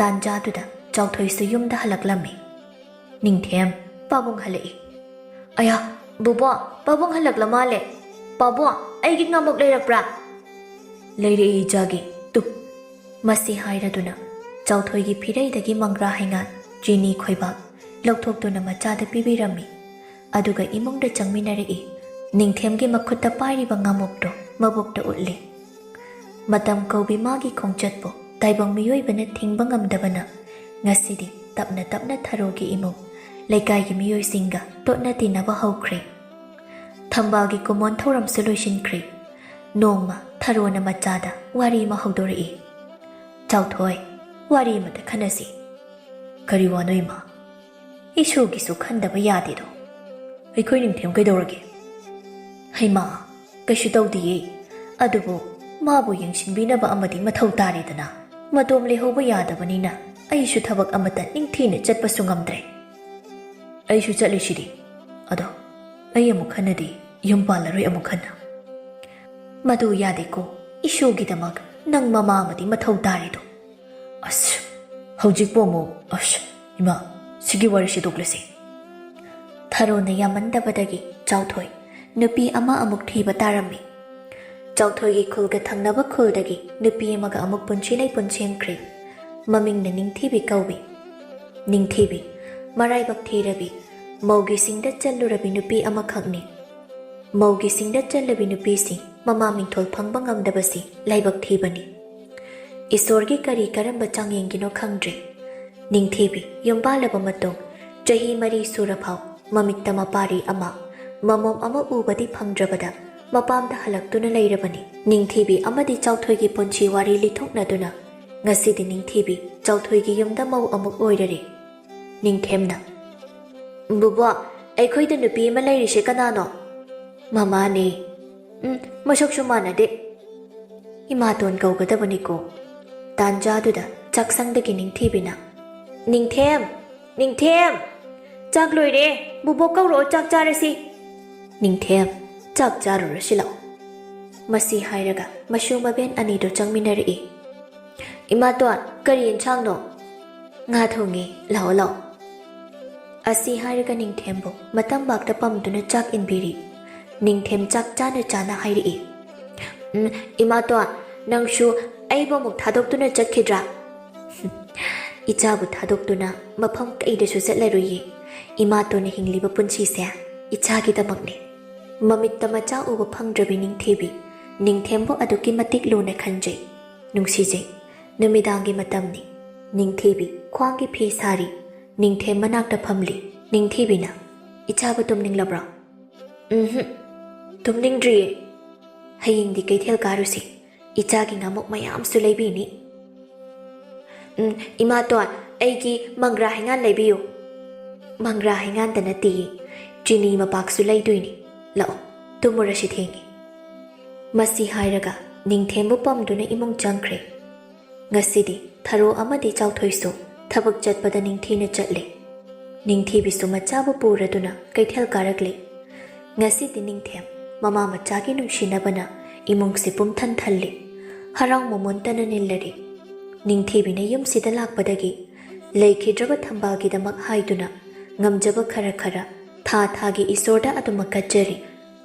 ꯇꯥꯟꯖꯥꯗꯨꯗ ꯆꯥꯎꯊꯣꯏꯁꯨ ꯌꯨꯝꯗ ꯍꯜꯂꯛꯂꯝꯃꯤ꯫ ꯅꯤꯡꯊꯦꯝ, ꯄꯥꯕꯨꯡ ꯍꯜꯂꯛꯏ꯫ "ꯑꯌꯥ, ꯕꯨꯕꯣꯛ, ꯄꯥꯕꯨꯡ ꯍꯜꯂꯛꯂ ꯃꯥꯜꯂꯦ꯫ ꯄꯥꯕꯨꯡ, ꯑꯩꯒꯤ ꯉꯥꯃꯨꯛ ꯂꯩꯔꯛꯄ꯭ꯔꯥ?" "ꯂꯩꯔꯛꯏ ꯏꯆꯥꯒꯤ, ꯇꯨ꯫" ꯃꯁꯤ ꯍꯥꯏꯔꯗꯨꯅ ꯆꯥꯎꯊꯣꯏꯒꯤ ꯐꯤꯔꯩꯗꯒꯤ ꯃꯪꯒ꯭ꯔꯥ ꯍꯩꯉꯥꯟ, ꯆꯤꯅꯤ ꯈꯣꯏꯕꯥꯛ ꯂꯧꯊꯣꯛꯇꯨꯅ ꯃꯆꯥꯗ ꯄꯤꯕꯤꯔꯝꯃꯤ꯫ ꯑꯗꯨꯒ ꯏꯃꯨꯡꯗ ꯆꯪꯃꯤꯟꯅꯔꯛꯏ꯫ ꯅꯤꯡꯊꯦꯝꯒꯤ ꯃꯈꯨꯠꯇ ꯄꯥꯏꯔꯤꯕ ꯉꯥꯃꯨꯛꯇꯣ ꯃꯕꯨꯛꯇ ꯎꯠꯂꯤ꯫ ꯃꯇꯝ ꯀꯧꯕꯤ ꯃꯥꯒꯤ ꯈꯣꯡꯆꯠꯄꯨ ꯇꯥꯏꯕꯪ ꯃꯤꯑꯣꯏꯕꯅ ꯊꯤꯡꯕ ꯉꯝꯗꯕꯅ ꯉꯁꯤꯗꯤ ꯇꯞꯅ ꯇꯞꯅ ꯊꯔꯣꯒꯤ ꯏꯃꯨꯡ, ꯂꯩꯀꯥꯏꯒꯤ ꯃꯤꯑꯣꯏꯁꯤꯡꯒ ꯇꯣꯠꯅ ꯇꯤꯟꯅꯕ ꯍꯧꯈ꯭ꯔꯦ꯫ ꯊꯝꯕꯥꯜꯒꯤ ꯀꯨꯃꯣꯟ ꯊꯧꯔꯝꯁꯨ ꯂꯣꯏꯁꯤꯟꯈ꯭ꯔꯦ꯫ ꯅꯣꯡꯃ ꯊꯔꯣꯅ ꯃꯆꯥꯗ ꯋꯥꯔꯤ ꯑꯃ ꯍꯧꯗꯣꯔꯛꯏ꯫ "ꯆꯥꯎꯊꯣꯏ, ꯋꯥꯔꯤ ꯑꯃꯇ ꯈꯟꯅꯁꯤ꯫" "ꯀꯔꯤ ꯋꯥꯅꯣ ꯏꯃꯥ?" "ꯏꯁꯨꯒꯤꯁꯨ ꯈꯟꯗꯕ ꯌꯥꯗꯦꯗꯣ꯫" "ꯑꯩꯈꯣꯏ ꯅꯤꯡꯊꯦꯝ ꯀꯩꯗꯧꯔꯒꯦ?" "ꯍꯩꯃꯥ, ꯀꯩꯁꯨ ꯇꯧꯗꯤꯌꯦ꯫ ꯑꯗꯨꯕꯨ ꯃꯥꯕꯨ ꯌꯦꯡꯁꯤꯟꯕꯤꯅꯕ ꯑꯃꯗꯤ ꯃꯊꯧ ꯇꯥꯔꯦꯗꯅ꯫ ꯃꯇꯣꯝ ꯂꯩꯍꯧꯕ ꯌꯥꯗꯕꯅꯤꯅ ꯑꯩꯁꯨ ꯊꯕꯛ ꯑꯃꯇ ꯅꯤꯡꯊꯤꯅ ꯆꯠꯄꯁꯨ ꯉꯝꯗ꯭ꯔꯦ꯫" "ꯑꯩꯁꯨ ꯆꯠꯂꯤꯁꯤꯗꯤ꯫ ꯑꯗꯣ ꯑꯩ ꯑꯃꯨꯛ ꯍꯟꯅꯗꯤ ꯌꯨꯝ ꯄꯥꯜꯂꯔꯣꯏ ꯑꯃꯨꯛ ꯍꯟꯅ꯫" "ꯃꯗꯨ ꯌꯥꯗꯦꯀꯣ꯫ ꯏꯁꯨꯒꯤꯗꯃꯛ ꯅꯪ ꯃꯃꯥ ꯑꯃꯗꯤ ꯃꯊꯧ ꯇꯥꯔꯦꯗꯣ꯫" "ꯑꯁ, ꯍꯧꯖꯤꯛꯄꯨ ꯑꯃꯨꯛ, ꯑꯁ, ꯏꯃꯥ, ꯁꯤꯒꯤ ꯋꯥꯔꯤꯁꯤ ꯇꯣꯛꯂꯁꯤ꯫" ꯊꯔꯣꯅ ꯌꯥꯝꯃꯟꯗꯕꯗꯒꯤ ꯆꯥꯎꯊꯣꯏ ꯅꯨꯄꯤ ꯑꯃ ꯑꯃꯨꯛ ꯊꯤꯕ ꯇꯥꯔꯝꯃꯤ꯫ ꯆꯥꯎꯊꯣꯏꯒꯤ ꯈꯨꯜꯒ ꯊꯪꯅꯕ ꯈꯨꯜꯗꯒꯤ ꯅꯨꯄꯤ ꯑꯃꯒ ꯑꯃꯨꯛ ꯄꯨꯟꯁꯤ ꯂꯩꯄꯨꯟ ꯁꯦꯝꯈ꯭ꯔꯦ꯫ ꯃꯃꯤꯡꯅ ꯅꯤꯡꯊꯤꯕꯤ ꯀꯧꯏ꯫ ꯅꯤꯡꯊꯤꯕꯤ, ꯃꯔꯥꯏꯕꯛ ꯊꯤꯔꯕꯤ, ꯃꯧꯒꯤ ꯁꯤꯡꯗ ꯆꯜꯂꯨꯔꯕꯤ ꯅꯨꯄꯤ ꯑꯃꯈꯛꯅꯤ꯫ ꯃꯧꯒꯤ ꯁꯤꯡꯗ ꯆꯜꯂꯕꯤ ꯅꯨꯄꯤꯁꯤꯡ ꯃꯃꯥ ꯃꯤꯡꯊꯣꯜ ꯐꯪꯕ ꯉꯝꯗꯕꯁꯤ ꯂꯥꯏꯕꯛ ꯊꯤꯕꯅꯤ꯫ ꯏꯁꯣꯔꯒꯤ ꯀꯔꯤ ꯀꯔꯝꯕ ꯆꯥꯡꯌꯦꯡꯒꯤꯅꯣ ꯈꯪꯗ꯭ꯔꯦ꯫ ꯅꯤꯡꯊꯤꯕꯤ ꯌꯨꯝ ꯄꯥꯜꯂꯕ ꯃꯇꯨꯡ ꯆꯍꯤ ꯃꯔꯤ ꯁꯨꯔꯐꯥꯎ ꯃꯃꯤꯠꯇ ꯃꯄꯥꯔꯤ ꯑꯃ, ꯃꯃꯣꯝ ꯑꯃ ꯎꯕꯗꯤ ꯐꯪꯗ꯭ꯔꯕꯗ ꯃꯄꯥꯝꯗ ꯍꯜꯂꯛꯇꯨꯅ ꯂꯩꯔꯕꯅꯤ꯫ ꯅꯤꯡꯊꯤꯕꯤ ꯑꯃꯗꯤ ꯆꯥꯎꯊꯣꯏꯒꯤ ꯄꯨꯟꯁꯤ ꯋꯥꯔꯤ ꯂꯤꯊꯣꯛꯅꯗꯨꯅ ꯉꯁꯤꯗꯤ ꯅꯤꯡꯊꯤꯕꯤ ꯆꯥꯎꯊꯣꯏꯒꯤ ꯌꯨꯝꯗ ꯃꯧ ꯑꯃꯨꯛ ꯑꯣꯏꯔꯔꯦ꯫ ꯅꯤꯡꯊꯦꯝꯅ, "ꯕꯨꯕꯣꯛ, ꯑꯩꯈꯣꯏꯗ ꯅꯨꯄꯤ ꯑꯃ ꯂꯩꯔꯤꯁꯦ ꯀꯅꯥꯅꯣ?" "ꯃꯃꯥꯅꯦ꯫ ꯎꯝ, ꯃꯁꯛꯁꯨ ꯃꯥꯟꯅꯗꯦ꯫ ꯏꯃꯥꯇꯣꯟ ꯀꯧꯒꯗꯕꯅꯤꯀꯣ꯫" ꯇꯥꯟꯖꯥꯗꯨꯗ ꯆꯥꯛꯁꯪꯗꯒꯤ ꯅꯤꯡꯊꯤꯕꯤꯅ, "ꯅꯤꯡꯊꯦꯝ! ꯅꯤꯡꯊꯦꯝ! ꯆꯥꯛ ꯂꯣꯏꯔꯦ꯫ ꯕꯨꯕꯣꯛ ꯀꯧꯔꯛꯑꯣ, ꯆꯥꯛ ꯆꯥꯔꯁꯤ꯫" "ꯅꯤꯡꯊꯦꯝ, ꯆꯥꯛ ꯆꯥꯔꯨꯔꯁꯤ ꯂꯥꯛꯑꯣ꯫" ꯃꯁꯤ ꯍꯥꯏꯔꯒ ꯃꯁꯨ ꯃꯕꯦꯟ ꯑꯅꯤꯗꯨ ꯆꯪꯃꯤꯟꯅꯔꯛꯏ꯫ "ꯏꯃꯥꯇꯣꯟ, ꯀꯔꯤ ꯌꯦꯟꯁꯥꯡꯅꯣ?" "ꯉꯥ ꯊꯣꯡꯉꯦ, ꯂꯥꯛꯑꯣ ꯂꯥꯛꯑꯣ꯫" ꯑꯁꯤ ꯍꯥꯏꯔꯒ ꯅꯤꯡꯊꯦꯝꯕꯨ ꯃꯇꯝꯕꯥꯛꯇ ꯄꯝꯗꯨꯅ ꯆꯥꯛ ꯏꯟꯕꯤꯔꯤ꯫ ꯅꯤꯡꯊꯦꯝ ꯆꯥꯛ ꯆꯥꯅ ꯆꯥꯅ ꯍꯥꯏꯔꯛꯏ, "ꯎꯝ, ꯏꯃꯥꯇꯣꯟ, ꯅꯪꯁꯨ ꯑꯩꯕꯨ ꯑꯃꯨꯛ ꯊꯥꯗꯣꯛꯇꯨꯅ ꯆꯠꯈꯤꯗ꯭ꯔꯥ?" "ꯏꯆꯥꯕꯨ ꯊꯥꯗꯣꯛꯇꯨꯅ ꯃꯐꯝ ꯀꯩꯗꯁꯨ ꯆꯠꯂꯔꯨꯏꯌꯦ꯫ ꯏꯃꯥꯇꯣꯟꯅ ꯍꯤꯡꯂꯤꯕ ꯄꯨꯟꯁꯤꯁꯦ ꯏꯆꯥꯒꯤꯗꯃꯛꯅꯤ꯫" ꯃꯃꯤꯠꯇ ꯃꯆꯥ ꯎꯕ ꯐꯪꯗ꯭ꯔꯕꯤ ꯅꯤꯡꯊꯤꯕꯤ ꯅꯤꯡꯊꯦꯝꯕꯨ ꯑꯗꯨꯛꯀꯤ ꯃꯇꯤꯛ ꯂꯨꯅ ꯈꯟꯖꯩ, ꯅꯨꯡꯁꯤꯖꯩ꯫ ꯅꯨꯃꯤꯗꯥꯡꯒꯤ ꯃꯇꯝꯅꯤ꯫ ꯅꯤꯡꯊꯤꯕꯤ ꯈ꯭ꯋꯥꯡꯒꯤ ꯐꯤ ꯁꯥꯔꯤ꯫ ꯅꯤꯡꯊꯦꯝ ꯃꯅꯥꯛꯇ ꯐꯝꯂꯤ꯫ ꯅꯤꯡꯊꯤꯕꯤꯅ, "ꯏꯆꯥꯕꯨ ꯇꯨꯝꯅꯤꯡꯂꯕ꯭ꯔꯣ?" "ꯎꯝꯍꯨꯝ, ꯇꯨꯝꯅꯤꯡꯗ꯭ꯔꯤꯌꯦ꯫" "ꯍꯌꯦꯡꯗꯤ ꯀꯩꯊꯦꯜ ꯀꯥꯔꯨꯁꯤ꯫ ꯏꯆꯥꯒꯤ ꯉꯥꯃꯨꯛ ꯃꯌꯥꯝꯁꯨ ꯂꯩꯕꯤꯅꯤ꯫" "ꯎꯝ, ꯏꯃꯥꯇꯣꯟ, ꯑꯩꯒꯤ ꯃꯪꯒ꯭ꯔꯥ ꯍꯩꯉꯥꯟ ꯂꯩꯕꯤꯌꯨ꯫" "ꯃꯪꯒ꯭ꯔꯥ ꯍꯩꯉꯥꯟꯗ ꯅꯠꯇꯦꯌꯦ, ꯆꯤꯅꯤ ꯃꯄꯥꯛꯁꯨ ꯂꯩꯗꯣꯏꯅꯤ꯫ ꯂꯥꯛꯑꯣ, ꯇꯨꯝꯃꯨꯔꯁꯤ, ꯊꯦꯡꯉꯤ꯫" ꯃꯁꯤ ꯍꯥꯏꯔꯒ ꯅꯤꯡꯊꯦꯝꯕꯨ ꯄꯝꯗꯨꯅ ꯏꯃꯨꯡ ꯆꯪꯈ꯭ꯔꯦ꯫ ꯉꯁꯤꯗꯤ ꯊꯔꯣ ꯑꯃꯗꯤ ꯆꯥꯎꯊꯣꯏꯁꯨ ꯊꯕꯛ ꯆꯠꯄꯗ ꯅꯤꯡꯊꯤꯅ ꯆꯠꯂꯦ꯫ ꯅꯤꯡꯊꯤꯕꯤꯁꯨ ꯃꯆꯥꯕꯨ ꯄꯨꯔꯗꯨꯅ ꯀꯩꯊꯦꯜ ꯀꯥꯔꯛꯂꯦ꯫ ꯉꯁꯤꯗꯤ ꯅꯤꯡꯊꯦꯝ ꯃꯃꯥ ꯃꯆꯥꯒꯤ ꯅꯨꯡꯁꯤꯅꯕꯅ ꯏꯃꯨꯡꯁꯤ ꯄꯨꯝꯊꯟ ꯊꯜꯂꯦ꯫ ꯍꯔꯥꯎ ꯃꯃꯣꯟꯇꯅ ꯅꯤꯜꯂꯔꯦ꯫ ꯅꯤꯡꯊꯤꯕꯤꯅ ꯌꯨꯝꯁꯤꯗ ꯂꯥꯛꯄꯗꯒꯤ ꯂꯩꯈꯤꯗ꯭ꯔꯕ ꯊꯝꯕꯥꯜꯒꯤꯗꯃꯛ ꯍꯥꯏꯗꯨꯅ ꯉꯝꯖꯕ ꯈꯔ ꯈꯔ ꯊꯥ ꯊꯥꯒꯤ ꯏꯁꯣꯔꯗ ꯑꯗꯨꯃꯛ ꯀꯠꯆꯔꯤ꯫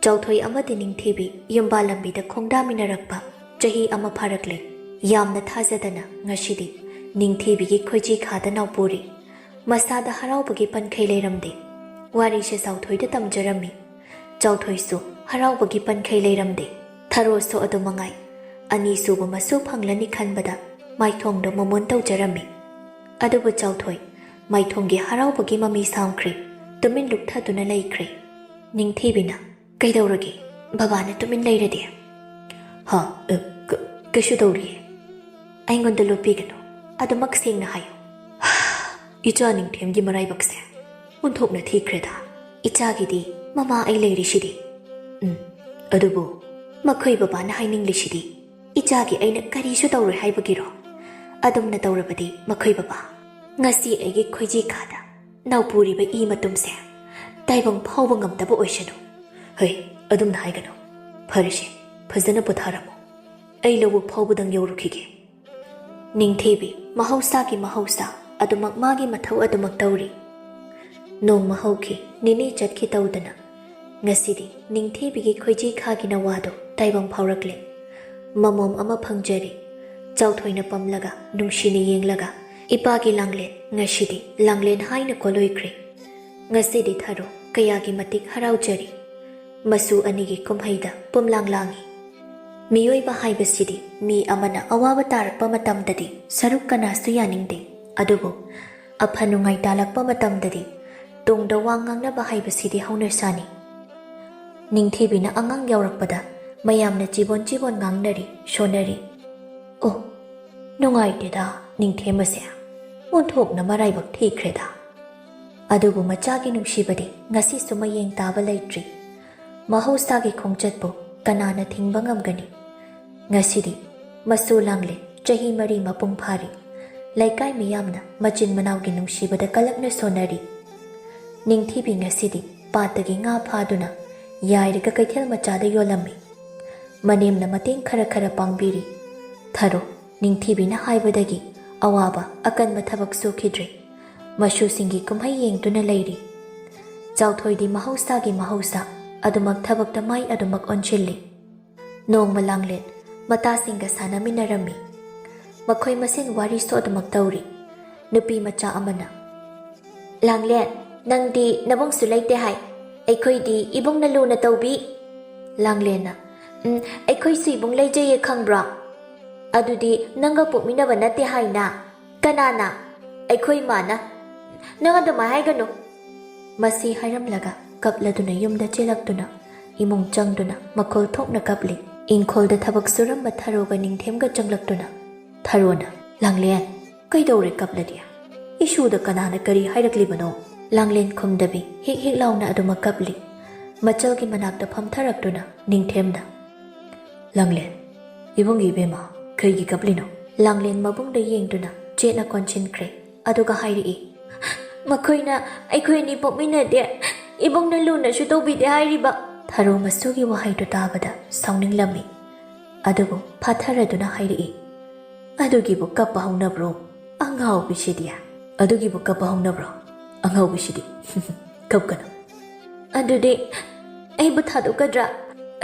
ꯆꯥꯎꯊꯣꯏ ꯑꯃꯗꯤ ꯅꯤꯡꯊꯤꯕꯤ ꯌꯨꯝꯕꯥ ꯂꯝꯕꯤꯗ ꯈꯣꯡꯗꯥꯃꯤꯟꯅꯔꯛꯄ ꯆꯍꯤ ꯑꯃ ꯐꯥꯔꯛꯂꯦ꯫ ꯌꯥꯝꯅ ꯊꯥꯖꯗꯅ ꯉꯁꯤꯗꯤ ꯅꯤꯡꯊꯤꯕꯤꯒꯤ ꯈꯣꯏꯖꯤ ꯈꯥꯗ ꯅꯥꯎꯄꯣꯔꯤ꯫ ꯃꯁꯥꯗ ꯍꯔꯥꯎꯕꯒꯤ ꯄꯟꯈꯩ ꯂꯩꯔꯝꯗꯦ꯫ ꯋꯥꯔꯤꯁꯦ ꯆꯥꯎꯊꯣꯏꯗ ꯇꯝꯖꯔꯝꯃꯤ꯫ ꯆꯥꯎꯊꯣꯏꯁꯨ ꯍꯔꯥꯎꯕꯒꯤ ꯄꯟꯈꯩ ꯂꯩꯔꯝꯗꯦ꯫ ꯊꯔꯣꯁꯨ ꯑꯗꯨ ꯃꯉꯥꯏ꯫ ꯑꯅꯤꯁꯨꯕ ꯃꯁꯨ ꯐꯪꯂꯅꯤ ꯈꯟꯕꯗ ꯃꯥꯏꯊꯣꯡꯗ ꯃꯣꯃꯣꯟ ꯇꯧꯖꯔꯝꯃꯤ꯫ ꯑꯗꯨꯕꯨ ꯆꯥꯎꯊꯣꯏ ꯃꯥꯏꯊꯣꯡꯒꯤ ꯍꯔꯥꯎꯕꯒꯤ ꯃꯃꯤ ꯁꯥꯝꯈ꯭ꯔꯦ꯫ ꯇꯨꯃꯤꯟ ꯂꯨꯞꯊꯗꯨꯅ ꯂꯩꯈ꯭ꯔꯦ꯫ ꯅꯤꯡꯊꯤꯕꯤꯅ, "ꯀꯩꯗꯧꯔꯒꯦ? ꯕꯕꯥꯅ ꯇꯨꯃꯤꯟ ꯂꯩꯔꯗꯤ?" "ꯍꯥ, ꯑ, ꯀ-, ꯀꯩꯁꯨ ꯇꯧꯔꯤꯌꯦ꯫" "ꯑꯩꯉꯣꯟꯗ ꯂꯣꯠꯄꯤꯒꯅꯨ꯫ ꯑꯗꯨꯃꯛ ꯁꯦꯡꯅ ꯍꯥꯏꯌꯨ꯫" "ꯏꯆꯥ ꯅꯤꯡꯊꯦꯝꯒꯤ ꯃꯔꯥꯏꯕꯛꯁꯦ ꯑꯣꯟꯊꯣꯛꯅ ꯊꯤꯈ꯭ꯔꯦꯗ꯫ ꯏꯆꯥꯒꯤꯗꯤ ꯃꯃꯥ ꯑꯩ ꯂꯩꯔꯤꯁꯤꯗꯤ꯫" "ꯎꯝ, ꯑꯗꯨꯕꯨ ꯃꯈꯣꯏ ꯕꯕꯥꯅ ꯍꯥꯏꯅꯤꯡꯂꯤꯁꯤꯗꯤ ꯏꯆꯥꯒꯤ ꯑꯩꯅ ꯀꯔꯤꯁꯨ ꯇꯧꯔꯣꯏ ꯍꯥꯏꯕꯒꯤꯔꯣ? ꯑꯗꯨꯝꯅ ꯇꯧꯔꯕꯗꯤ ꯃꯈꯣꯏ ꯕꯕꯥ, ꯉꯁꯤ ꯑꯩꯒꯤ ꯈꯣꯏꯖꯤ ꯈꯥꯗ ꯅꯥꯎꯄꯨꯔꯤꯕ ꯏ ꯃꯇꯨꯝꯁꯦ ꯇꯥꯏꯕꯪ ꯐꯥꯎꯕ ꯉꯝꯗꯕ ꯑꯣꯏꯁꯅꯨ꯫ ꯍꯩ, ꯑꯗꯨꯝꯅ ꯍꯥꯏꯒꯅꯨ꯫ ꯐꯔꯦꯁꯦ, ꯐꯖꯅ ꯄꯣꯊꯥꯔꯝꯃꯨ꯫ ꯑꯩ ꯂꯧꯕꯨꯛ ꯐꯥꯎꯕꯗꯪ ꯌꯧꯔꯨꯈꯤꯒꯦ꯫ ꯅꯤꯡꯊꯤꯕꯤ ꯃꯍꯧꯁꯥꯒꯤ ꯃꯍꯧꯁꯥ ꯑꯗꯨꯃꯛ ꯃꯥꯒꯤ ꯃꯊꯧ ꯑꯗꯨꯃꯛ ꯇꯧꯔꯤ꯫ ꯅꯣꯡꯃ ꯍꯧꯈꯤ, ꯅꯤꯅꯤ ꯆꯠꯈꯤ ꯇꯧꯗꯅ ꯉꯁꯤꯗꯤ ꯅꯤꯡꯊꯤꯕꯤꯒꯤ ꯈꯣꯏꯖꯤ ꯈꯥꯒꯤ ꯅꯋꯥꯗꯣ ꯇꯥꯏꯕꯪ ꯐꯥꯎꯔꯛꯂꯦ꯫ ꯃꯃꯣꯝ ꯑꯃ ꯐꯪꯖꯔꯦ꯫ ꯆꯥꯎꯊꯣꯏꯅ ꯄꯝꯂꯒ, ꯅꯨꯡꯁꯤꯅ ꯌꯦꯡꯂꯒ, ꯏꯄꯥꯒꯤ ꯂꯥꯡꯂꯦꯟ ꯉꯁꯤꯗꯤ ꯂꯥꯡꯂꯦꯟ ꯍꯥꯏꯅ ꯀꯣꯜꯂꯣꯏꯈ꯭ꯔꯦ꯫ ꯉꯁꯤꯗꯤ ꯊꯔꯣ ꯀꯌꯥꯒꯤ ꯃꯇꯤꯛ ꯍꯔꯥꯎꯖꯔꯤ꯫ ꯃꯆꯨ ꯑꯅꯤꯒꯤ ꯀꯨꯝꯍꯩꯗ ꯄꯨꯝꯂꯥꯡ ꯂꯥꯡꯏ꯫ ꯃꯤꯑꯣꯏꯕ ꯍꯥꯏꯕꯁꯤꯗꯤ ꯃꯤ ꯑꯃꯅ ꯑꯋꯥꯕ ꯇꯥꯔꯛꯄ ꯃꯇꯝꯗꯗꯤ ꯁꯔꯨꯛ ꯀꯅꯥꯁꯨ ꯌꯥꯅꯤꯡꯗꯦ꯫ ꯑꯗꯨꯕꯨ ꯑꯐ ꯅꯨꯡꯉꯥꯏ ꯇꯥꯜꯂꯛꯄ ꯃꯇꯝꯗꯗꯤ ꯇꯨꯡꯗ ꯋꯥ ꯉꯥꯡꯅꯕ ꯍꯥꯏꯕꯁꯤꯗꯤ ꯍꯧꯅꯁꯥꯅꯤ꯫ ꯅꯤꯡꯊꯤꯕꯤꯅ ꯑꯉꯥꯡ ꯌꯥꯎꯔꯛꯄꯗ ꯃꯌꯥꯝꯅ ꯆꯤꯕꯣꯟ ꯆꯤꯕꯣꯟ ꯉꯥꯡꯅꯔꯤ, ꯁꯣꯟꯅꯔꯤ꯫ "ꯑꯣ, ꯅꯨꯡꯉꯥꯏꯇꯦꯗ, ꯅꯤꯡꯊꯦꯝꯕꯁꯦ ꯑꯣꯟꯊꯣꯛꯅ ꯃꯔꯥꯏꯕꯛ ꯊꯤꯈ꯭ꯔꯦꯗ"꯫ ꯑꯗꯨꯕꯨ ꯃꯆꯥꯒꯤ ꯅꯨꯡꯁꯤꯕꯗꯤ ꯉꯁꯤꯁꯨ ꯃꯌꯦꯡ ꯇꯥꯕ ꯂꯩꯇ꯭ꯔꯤ꯫ ꯃꯍꯧꯁꯥꯒꯤ ꯈꯣꯡꯆꯠꯄꯨ ꯀꯅꯥꯅ ꯊꯤꯡꯕ ꯉꯝꯒꯅꯤ? ꯉꯁꯤꯗꯤ ꯃꯆꯨ ꯂꯥꯡꯂꯦ, ꯆꯍꯤ ꯃꯔꯤ ꯃꯄꯨꯡ ꯐꯥꯔꯤ꯫ ꯂꯩꯀꯥꯏ ꯃꯤꯌꯥꯝꯅ ꯃꯆꯤꯟ ꯃꯅꯥꯎꯒꯤ ꯅꯨꯡꯁꯤꯕꯗ ꯀꯂꯛꯅ ꯁꯣꯟꯅꯔꯤ꯫ ꯅꯤꯡꯊꯤꯕꯤ ꯉꯁꯤꯗꯤ ꯄꯥꯠꯇꯒꯤ ꯉꯥ ꯐꯥꯗꯨꯅ ꯌꯥꯏꯔꯒ ꯀꯩꯊꯦꯜ ꯃꯆꯥꯗ ꯌꯣꯜꯂꯝꯃꯤ꯫ ꯃꯅꯦꯝꯅ ꯃꯇꯦꯡ ꯈꯔ ꯈꯔ ꯄꯥꯡꯕꯤꯔꯤ꯫ ꯊꯔꯣ ꯅꯤꯡꯊꯤꯕꯤꯅ ꯍꯥꯏꯕꯗꯒꯤ ꯑꯋꯥꯕ ꯑꯀꯟꯕ ꯊꯕꯛ ꯁꯨꯈꯤꯗ꯭ꯔꯦ꯫ ꯃꯁꯨꯁꯤꯡꯒꯤ ꯀꯨꯝꯍꯩ ꯌꯦꯡꯗꯨꯅ ꯂꯩꯔꯤ꯫ ꯆꯥꯎꯊꯣꯏꯗꯤ ꯃꯍꯧꯁꯥꯒꯤ ꯃꯍꯧꯁꯥ ꯑꯗꯨꯃꯛ ꯊꯕꯛꯇ ꯃꯥꯏ ꯑꯗꯨꯃꯛ ꯑꯣꯟꯁꯤꯜꯂꯤ꯫ ꯅꯣꯡꯃ ꯂꯥꯡꯂꯦꯟ ꯃꯇꯥꯁꯤꯡꯒ ꯁꯥꯟꯅꯃꯤꯟꯅꯔꯝꯃꯤ꯫ ꯃꯈꯣꯏ ꯃꯁꯦꯟ ꯋꯥꯔꯤꯁꯨ ꯑꯗꯨꯃꯛ ꯇꯧꯔꯤ꯫ ꯅꯨꯄꯤ ꯃꯆꯥ ꯑꯃꯅ, "ꯂꯥꯡꯂꯦꯟ, ꯅꯪꯗꯤ ꯅꯕꯨꯡꯁꯨ ꯂꯩꯇꯦ ꯍꯥꯏ꯫ ꯑꯩꯈꯣꯏꯗꯤ ꯏꯕꯨꯡꯅ ꯂꯨꯅ ꯇꯧꯕꯤ"꯫ ꯂꯥꯡꯂꯦꯟꯅ, "ꯎꯝ, ꯑꯩꯈꯣꯏꯁꯨ ꯏꯕꯨꯡ ꯂꯩꯖꯩꯌꯦ, ꯈꯪꯕ꯭ꯔꯣ? ꯑꯗꯨꯗꯤ ꯅꯪꯒ ꯄꯣꯛꯃꯤꯟꯅꯕ ꯅꯠꯇꯦ ꯍꯥꯏꯅ"꯫ "ꯀꯅꯥꯅ?" "ꯑꯩꯈꯣꯏ ꯏꯃꯥꯅ"꯫ "ꯅꯪ ꯑꯗꯨꯃꯥꯏ ꯍꯥꯏꯒꯅꯨ"꯫ ꯃꯁꯤ ꯍꯥꯏꯔꯝꯂꯒ ꯀꯞꯂꯗꯨꯅ ꯌꯨꯝꯗ ꯆꯦꯜꯂꯛꯇꯨꯅ ꯏꯃꯨꯡ ꯆꯪꯗꯨꯅ ꯃꯈꯣꯜ ꯊꯣꯛꯅ ꯀꯞꯂꯤ꯫ ꯏꯪꯈꯣꯜꯗ ꯊꯕꯛ ꯁꯨꯔꯝꯕ ꯊꯔꯣꯒ ꯅꯤꯡꯊꯦꯝꯒ ꯆꯪꯂꯛꯇꯨꯅ ꯊꯔꯣꯅ, "ꯂꯥꯡꯂꯦꯟ, ꯀꯩꯗꯧꯔꯦ ꯀꯞꯂꯗꯤ? ꯏꯁꯨꯗ ꯀꯅꯥꯅ ꯀꯔꯤ ꯍꯥꯏꯔꯛꯂꯤꯕꯅꯣ?" ꯂꯥꯡꯂꯦꯟ ꯈꯨꯝꯗꯕꯤ ꯍꯤꯛ ꯍꯤꯛ ꯂꯥꯎꯅ ꯑꯗꯨꯃꯛ ꯀꯞꯂꯤ꯫ ꯃꯆꯜꯒꯤ ꯃꯅꯥꯛꯇ ꯐꯝꯊꯔꯛꯇꯨꯅ ꯅꯤꯡꯊꯦꯝꯅ, "ꯂꯥꯡꯂꯦꯟ, ꯏꯕꯨꯡꯒꯤ ꯏꯕꯦꯝꯃ, ꯀꯩꯒꯤ ꯀꯞꯂꯤꯅꯣ?" ꯂꯥꯡꯂꯦꯟ ꯃꯕꯨꯡꯗ ꯌꯦꯡꯗꯨꯅ ꯆꯦꯠꯅ ꯀꯣꯟꯁꯤꯟꯈ꯭ꯔꯦ꯫ ꯑꯗꯨꯒ ꯍꯥꯏꯔꯛꯏ, "ꯃꯈꯣꯏꯅ ꯑꯩꯈꯣꯏ ꯑꯅꯤ ꯄꯣꯛꯃꯤꯟꯅꯗꯦ, ꯏꯕꯨꯡꯅ ꯂꯨꯅꯁꯨ ꯇꯧꯕꯤꯗꯦ ꯍꯥꯏꯔꯤꯕ꯫" ꯊꯔꯣ ꯃꯆꯨꯒꯤ ꯋꯥꯍꯩꯗꯨ ꯇꯥꯕꯗ ꯁꯥꯎꯅꯤꯡꯂꯝꯃꯤ꯫ ꯑꯗꯨꯕꯨ ꯐꯥꯊꯔꯗꯨꯅ ꯍꯥꯏꯔꯛꯏ, "ꯑꯗꯨꯒꯤꯕꯨ ꯀꯞꯄ ꯍꯧꯅꯕ꯭ꯔꯣ? ꯑꯉꯥꯎꯕꯤꯁꯤꯗꯤ!" "ꯑꯗꯨꯒꯤꯕꯨ ꯀꯞꯄ ꯍꯧꯅꯕ꯭ꯔꯣ? ꯑꯉꯥꯎꯕꯤꯁꯤꯗꯤ!" "ꯀꯞꯀꯅꯨ꯫" "ꯑꯗꯨꯗꯤ ꯑꯩꯕꯨ ꯊꯥꯗꯣꯛꯀꯗ꯭ꯔꯥ?"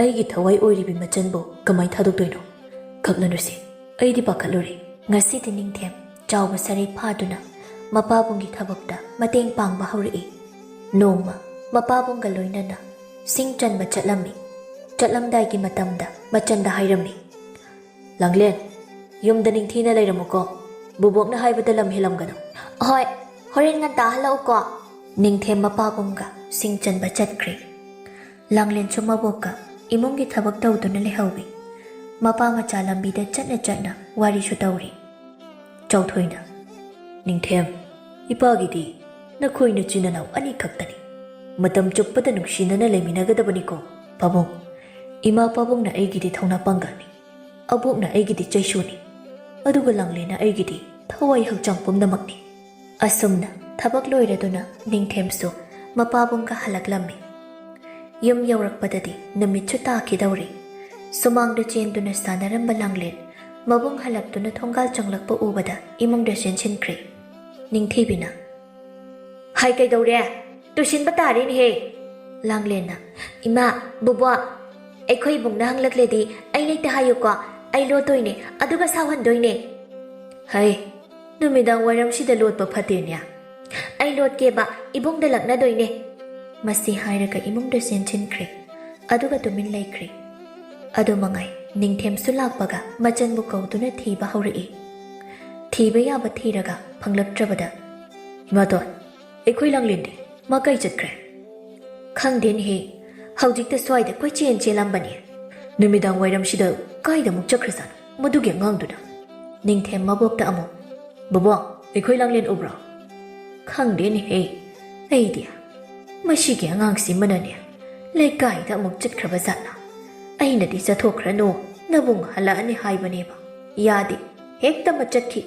"ꯑꯩꯒꯤ ꯊꯋꯥꯏ ꯑꯣꯏꯔꯤꯕꯤ ꯃꯆꯟꯕꯨ ꯀꯃꯥꯏ ꯊꯥꯗꯣꯛꯇꯣꯏꯅꯣ? ꯀꯞꯂꯅꯨꯁꯦ, ꯑꯩꯗꯤ ꯄꯥꯈꯠꯂꯨꯔꯦ꯫" ꯉꯁꯤꯗꯤ ꯅꯤꯡꯊꯦꯝ ꯆꯥꯎꯕ ꯁꯔꯩ ꯐꯥꯗꯨꯅ ꯃꯄꯥꯕꯨꯡꯒꯤ ꯊꯕꯛꯇ ꯃꯇꯦꯡ ꯄꯥꯡꯕ ꯍꯧꯔꯛꯏ꯫ ꯅꯣꯡꯃ ꯃꯄꯥꯕꯨꯡꯒ ꯂꯣꯏꯅꯅ ꯁꯤꯡ ꯆꯟꯕ ꯆꯠꯂꯝꯃꯤ꯫ ꯆꯠꯂꯝꯗꯥꯏꯒꯤ ꯃꯇꯝꯗ ꯃꯆꯟꯗ ꯍꯥꯏꯔꯝꯃꯤ, "ꯂꯥꯡꯂꯦꯟ, ꯌꯨꯝꯗ ꯅꯤꯡꯊꯤꯅ ꯂꯩꯔꯝꯃꯨꯀꯣ꯫ ꯕꯨꯕꯣꯛꯅ ꯍꯥꯏꯕꯗ ꯂꯝ ꯍꯦꯜꯂꯝꯒꯅꯨ꯫" "ꯍꯣꯏ, ꯍꯣꯔꯦꯟ ꯉꯟꯇꯥ ꯍꯜꯂꯛꯎꯀꯣ꯫" ꯅꯤꯡꯊꯦꯝ ꯃꯄꯥꯕꯨꯡꯒ ꯁꯤꯡ ꯆꯟꯕ ꯆꯠꯈ꯭ꯔꯦ꯫ ꯂꯥꯡꯂꯦꯟꯁꯨ ꯃꯕꯣꯛꯀ ꯏꯃꯨꯡꯒꯤ ꯊꯕꯛ ꯇꯧꯗꯨꯅ ꯂꯩꯍꯧꯏ꯫ ꯃꯄꯥ ꯃꯆꯥ ꯂꯝꯕꯤꯗ ꯆꯠꯅ ꯆꯠꯅ ꯋꯥꯔꯤꯁꯨ ꯇꯧꯔꯤ꯫ ꯆꯥꯎꯊꯣꯏꯅ, "ꯅꯤꯡꯊꯦꯝ, ꯏꯄꯥꯒꯤꯗꯤ ꯅꯈꯣꯏ ꯅꯆꯤꯟ ꯅꯅꯥꯎ ꯑꯅꯤꯈꯛꯇꯅꯤ꯫ ꯃꯇꯝ ꯆꯨꯞꯄꯗ ꯅꯨꯡꯁꯤꯅꯅ ꯂꯩꯃꯤꯟꯅꯒꯗꯕꯅꯤꯀꯣ꯫ ꯄꯥꯕꯨꯡ, ꯏꯃꯥ ꯄꯥꯕꯨꯡꯅ ꯑꯩꯒꯤꯗꯤ ꯊꯧꯅꯥ ꯄꯥꯡꯒꯜꯅꯤ꯫ ꯑꯕꯣꯛꯅ ꯑꯩꯒꯤꯗꯤ ꯆꯩꯁꯨꯅꯤ꯫ ꯑꯗꯨꯒ ꯂꯥꯡꯂꯦꯟꯅ ꯑꯩꯒꯤꯗꯤ ꯊꯋꯥꯏ ꯍꯛꯆꯥꯡ ꯄꯨꯝꯅꯃꯛꯅꯤ꯫" ꯑꯁꯨꯝꯅ ꯊꯕꯛ ꯂꯣꯏꯔꯗꯨꯅ ꯅꯤꯡꯊꯦꯝꯁꯨ ꯃꯄꯥꯕꯨꯡꯒ ꯍꯜꯂꯛꯂꯝꯃꯤ꯫ ꯌꯨꯝ ꯌꯧꯔꯛꯄꯗꯗꯤ ꯅꯨꯃꯤꯠꯁꯨ ꯇꯥꯈꯤꯗꯧꯔꯦ꯫ ꯁꯨꯃꯥꯡꯗ ꯆꯦꯟꯗꯨꯅ ꯁꯥꯟꯅꯔꯝꯕ ꯂꯥꯡꯂꯦꯟ ꯃꯕꯨꯡ ꯍꯜꯂꯛꯇꯨꯅ ꯊꯣꯡꯒꯥꯜ ꯆꯪꯂꯛꯄ ꯎꯕꯗ ꯏꯃꯨꯡꯗ ꯆꯦꯟꯁꯤꯟꯈ꯭ꯔꯦ꯫ ꯅꯤꯡꯊꯤꯕꯤꯅ, "ꯍꯥꯏ, ꯀꯩꯗꯧꯔꯦ? ꯇꯨꯁꯤꯟꯕ ꯇꯥꯔꯦꯅꯦꯍꯦ!" ꯂꯥꯡꯂꯦꯟꯅ, "ꯏꯃꯥ, ꯕꯨꯕꯣꯛ, ꯑꯩꯈꯣꯏ ꯏꯕꯨꯡꯅ ꯍꯪꯂꯛꯂꯗꯤ ꯑꯩ ꯂꯩꯇꯦ ꯍꯥꯏꯌꯨꯀꯣ꯫ ꯑꯩ ꯂꯣꯠꯇꯣꯏꯅꯦ, ꯑꯗꯨꯒ ꯁꯥꯎꯍꯟꯗꯣꯏꯅꯦ꯫" "ꯍꯩ, ꯅꯨꯃꯤꯗꯥꯡ ꯋꯥꯏꯔꯝꯁꯤꯗ ꯂꯣꯠꯄ ꯐꯠꯇꯦꯅꯦ꯫" "ꯑꯩ ꯂꯣꯠꯀꯦꯕ, ꯏꯕꯨꯡꯗ ꯂꯛꯅꯗꯣꯏꯅꯦ꯫" ꯃꯁꯤ ꯍꯥꯏꯔꯒ ꯏꯃꯨꯡꯗ ꯆꯦꯟꯁꯤꯟꯈ꯭ꯔꯦ꯫ ꯑꯗꯨꯒ ꯇꯨꯃꯤꯟ ꯂꯩꯈ꯭ꯔꯦ꯫ ꯑꯗꯨ ꯃꯉꯥꯏ, ꯅꯤꯡꯊꯦꯝꯁꯨ ꯂꯥꯛꯄꯒ ꯃꯆꯟꯕꯨ ꯀꯧꯗꯨꯅ ꯊꯤꯕ ꯍꯧꯔꯛꯏ꯫ ꯊꯤꯕ ꯌꯥꯕ ꯊꯤꯔꯒ ꯐꯪꯂꯛꯇ꯭ꯔꯕꯗ, "ꯏꯃꯥꯇꯣꯟ, ꯑꯩꯈꯣꯏ ꯂꯥꯡꯂꯦꯟꯗꯤ ꯃꯥ ꯀꯥꯏ ꯆꯠꯈ꯭ꯔꯦ?" "ꯈꯪꯗꯦꯅꯦꯍꯦ, ꯍꯧꯖꯤꯛꯇ ꯁ꯭ꯋꯥꯏꯗ ꯀꯣꯏꯆꯦꯟ ꯆꯦꯜꯂꯝꯕꯅꯦ꯫" "ꯅꯨꯃꯤꯗꯥꯡ ꯋꯥꯏꯔꯝꯁꯤꯗ ꯀꯥꯏꯗ ꯑꯃꯨꯛ ꯆꯠꯈ꯭ꯔꯖꯥꯠꯅꯣ ꯃꯗꯨꯒꯤ ꯑꯉꯥꯡꯗꯨꯅ?" ꯅꯤꯡꯊꯦꯝ ꯃꯕꯣꯛꯇ ꯑꯃꯨꯛ, "ꯕꯣꯕꯣꯛ, ꯑꯩꯈꯣꯏ ꯂꯥꯡꯂꯦꯟ ꯎꯕ꯭ꯔꯣ?" "ꯈꯪꯗꯦꯅꯦꯍꯦ ꯑꯩꯗꯤ꯫ ꯃꯁꯤꯒꯤ ꯑꯉꯥꯡꯁꯤꯃꯅꯅꯦ ꯂꯩꯀꯥꯏꯗ ꯑꯃꯨꯛ ꯆꯠꯈ꯭ꯔꯕ ꯖꯥꯠꯂ? ꯑꯩꯅꯗꯤ ꯆꯠꯊꯣꯛꯈ꯭ꯔꯅꯨ, ꯅꯕꯨꯡ ꯍꯜꯂꯛꯑꯅꯤ ꯍꯥꯏꯕꯅꯦꯕ꯫ ꯌꯥꯗꯦ, ꯍꯦꯛꯇ ꯃꯆꯠꯈꯤ꯫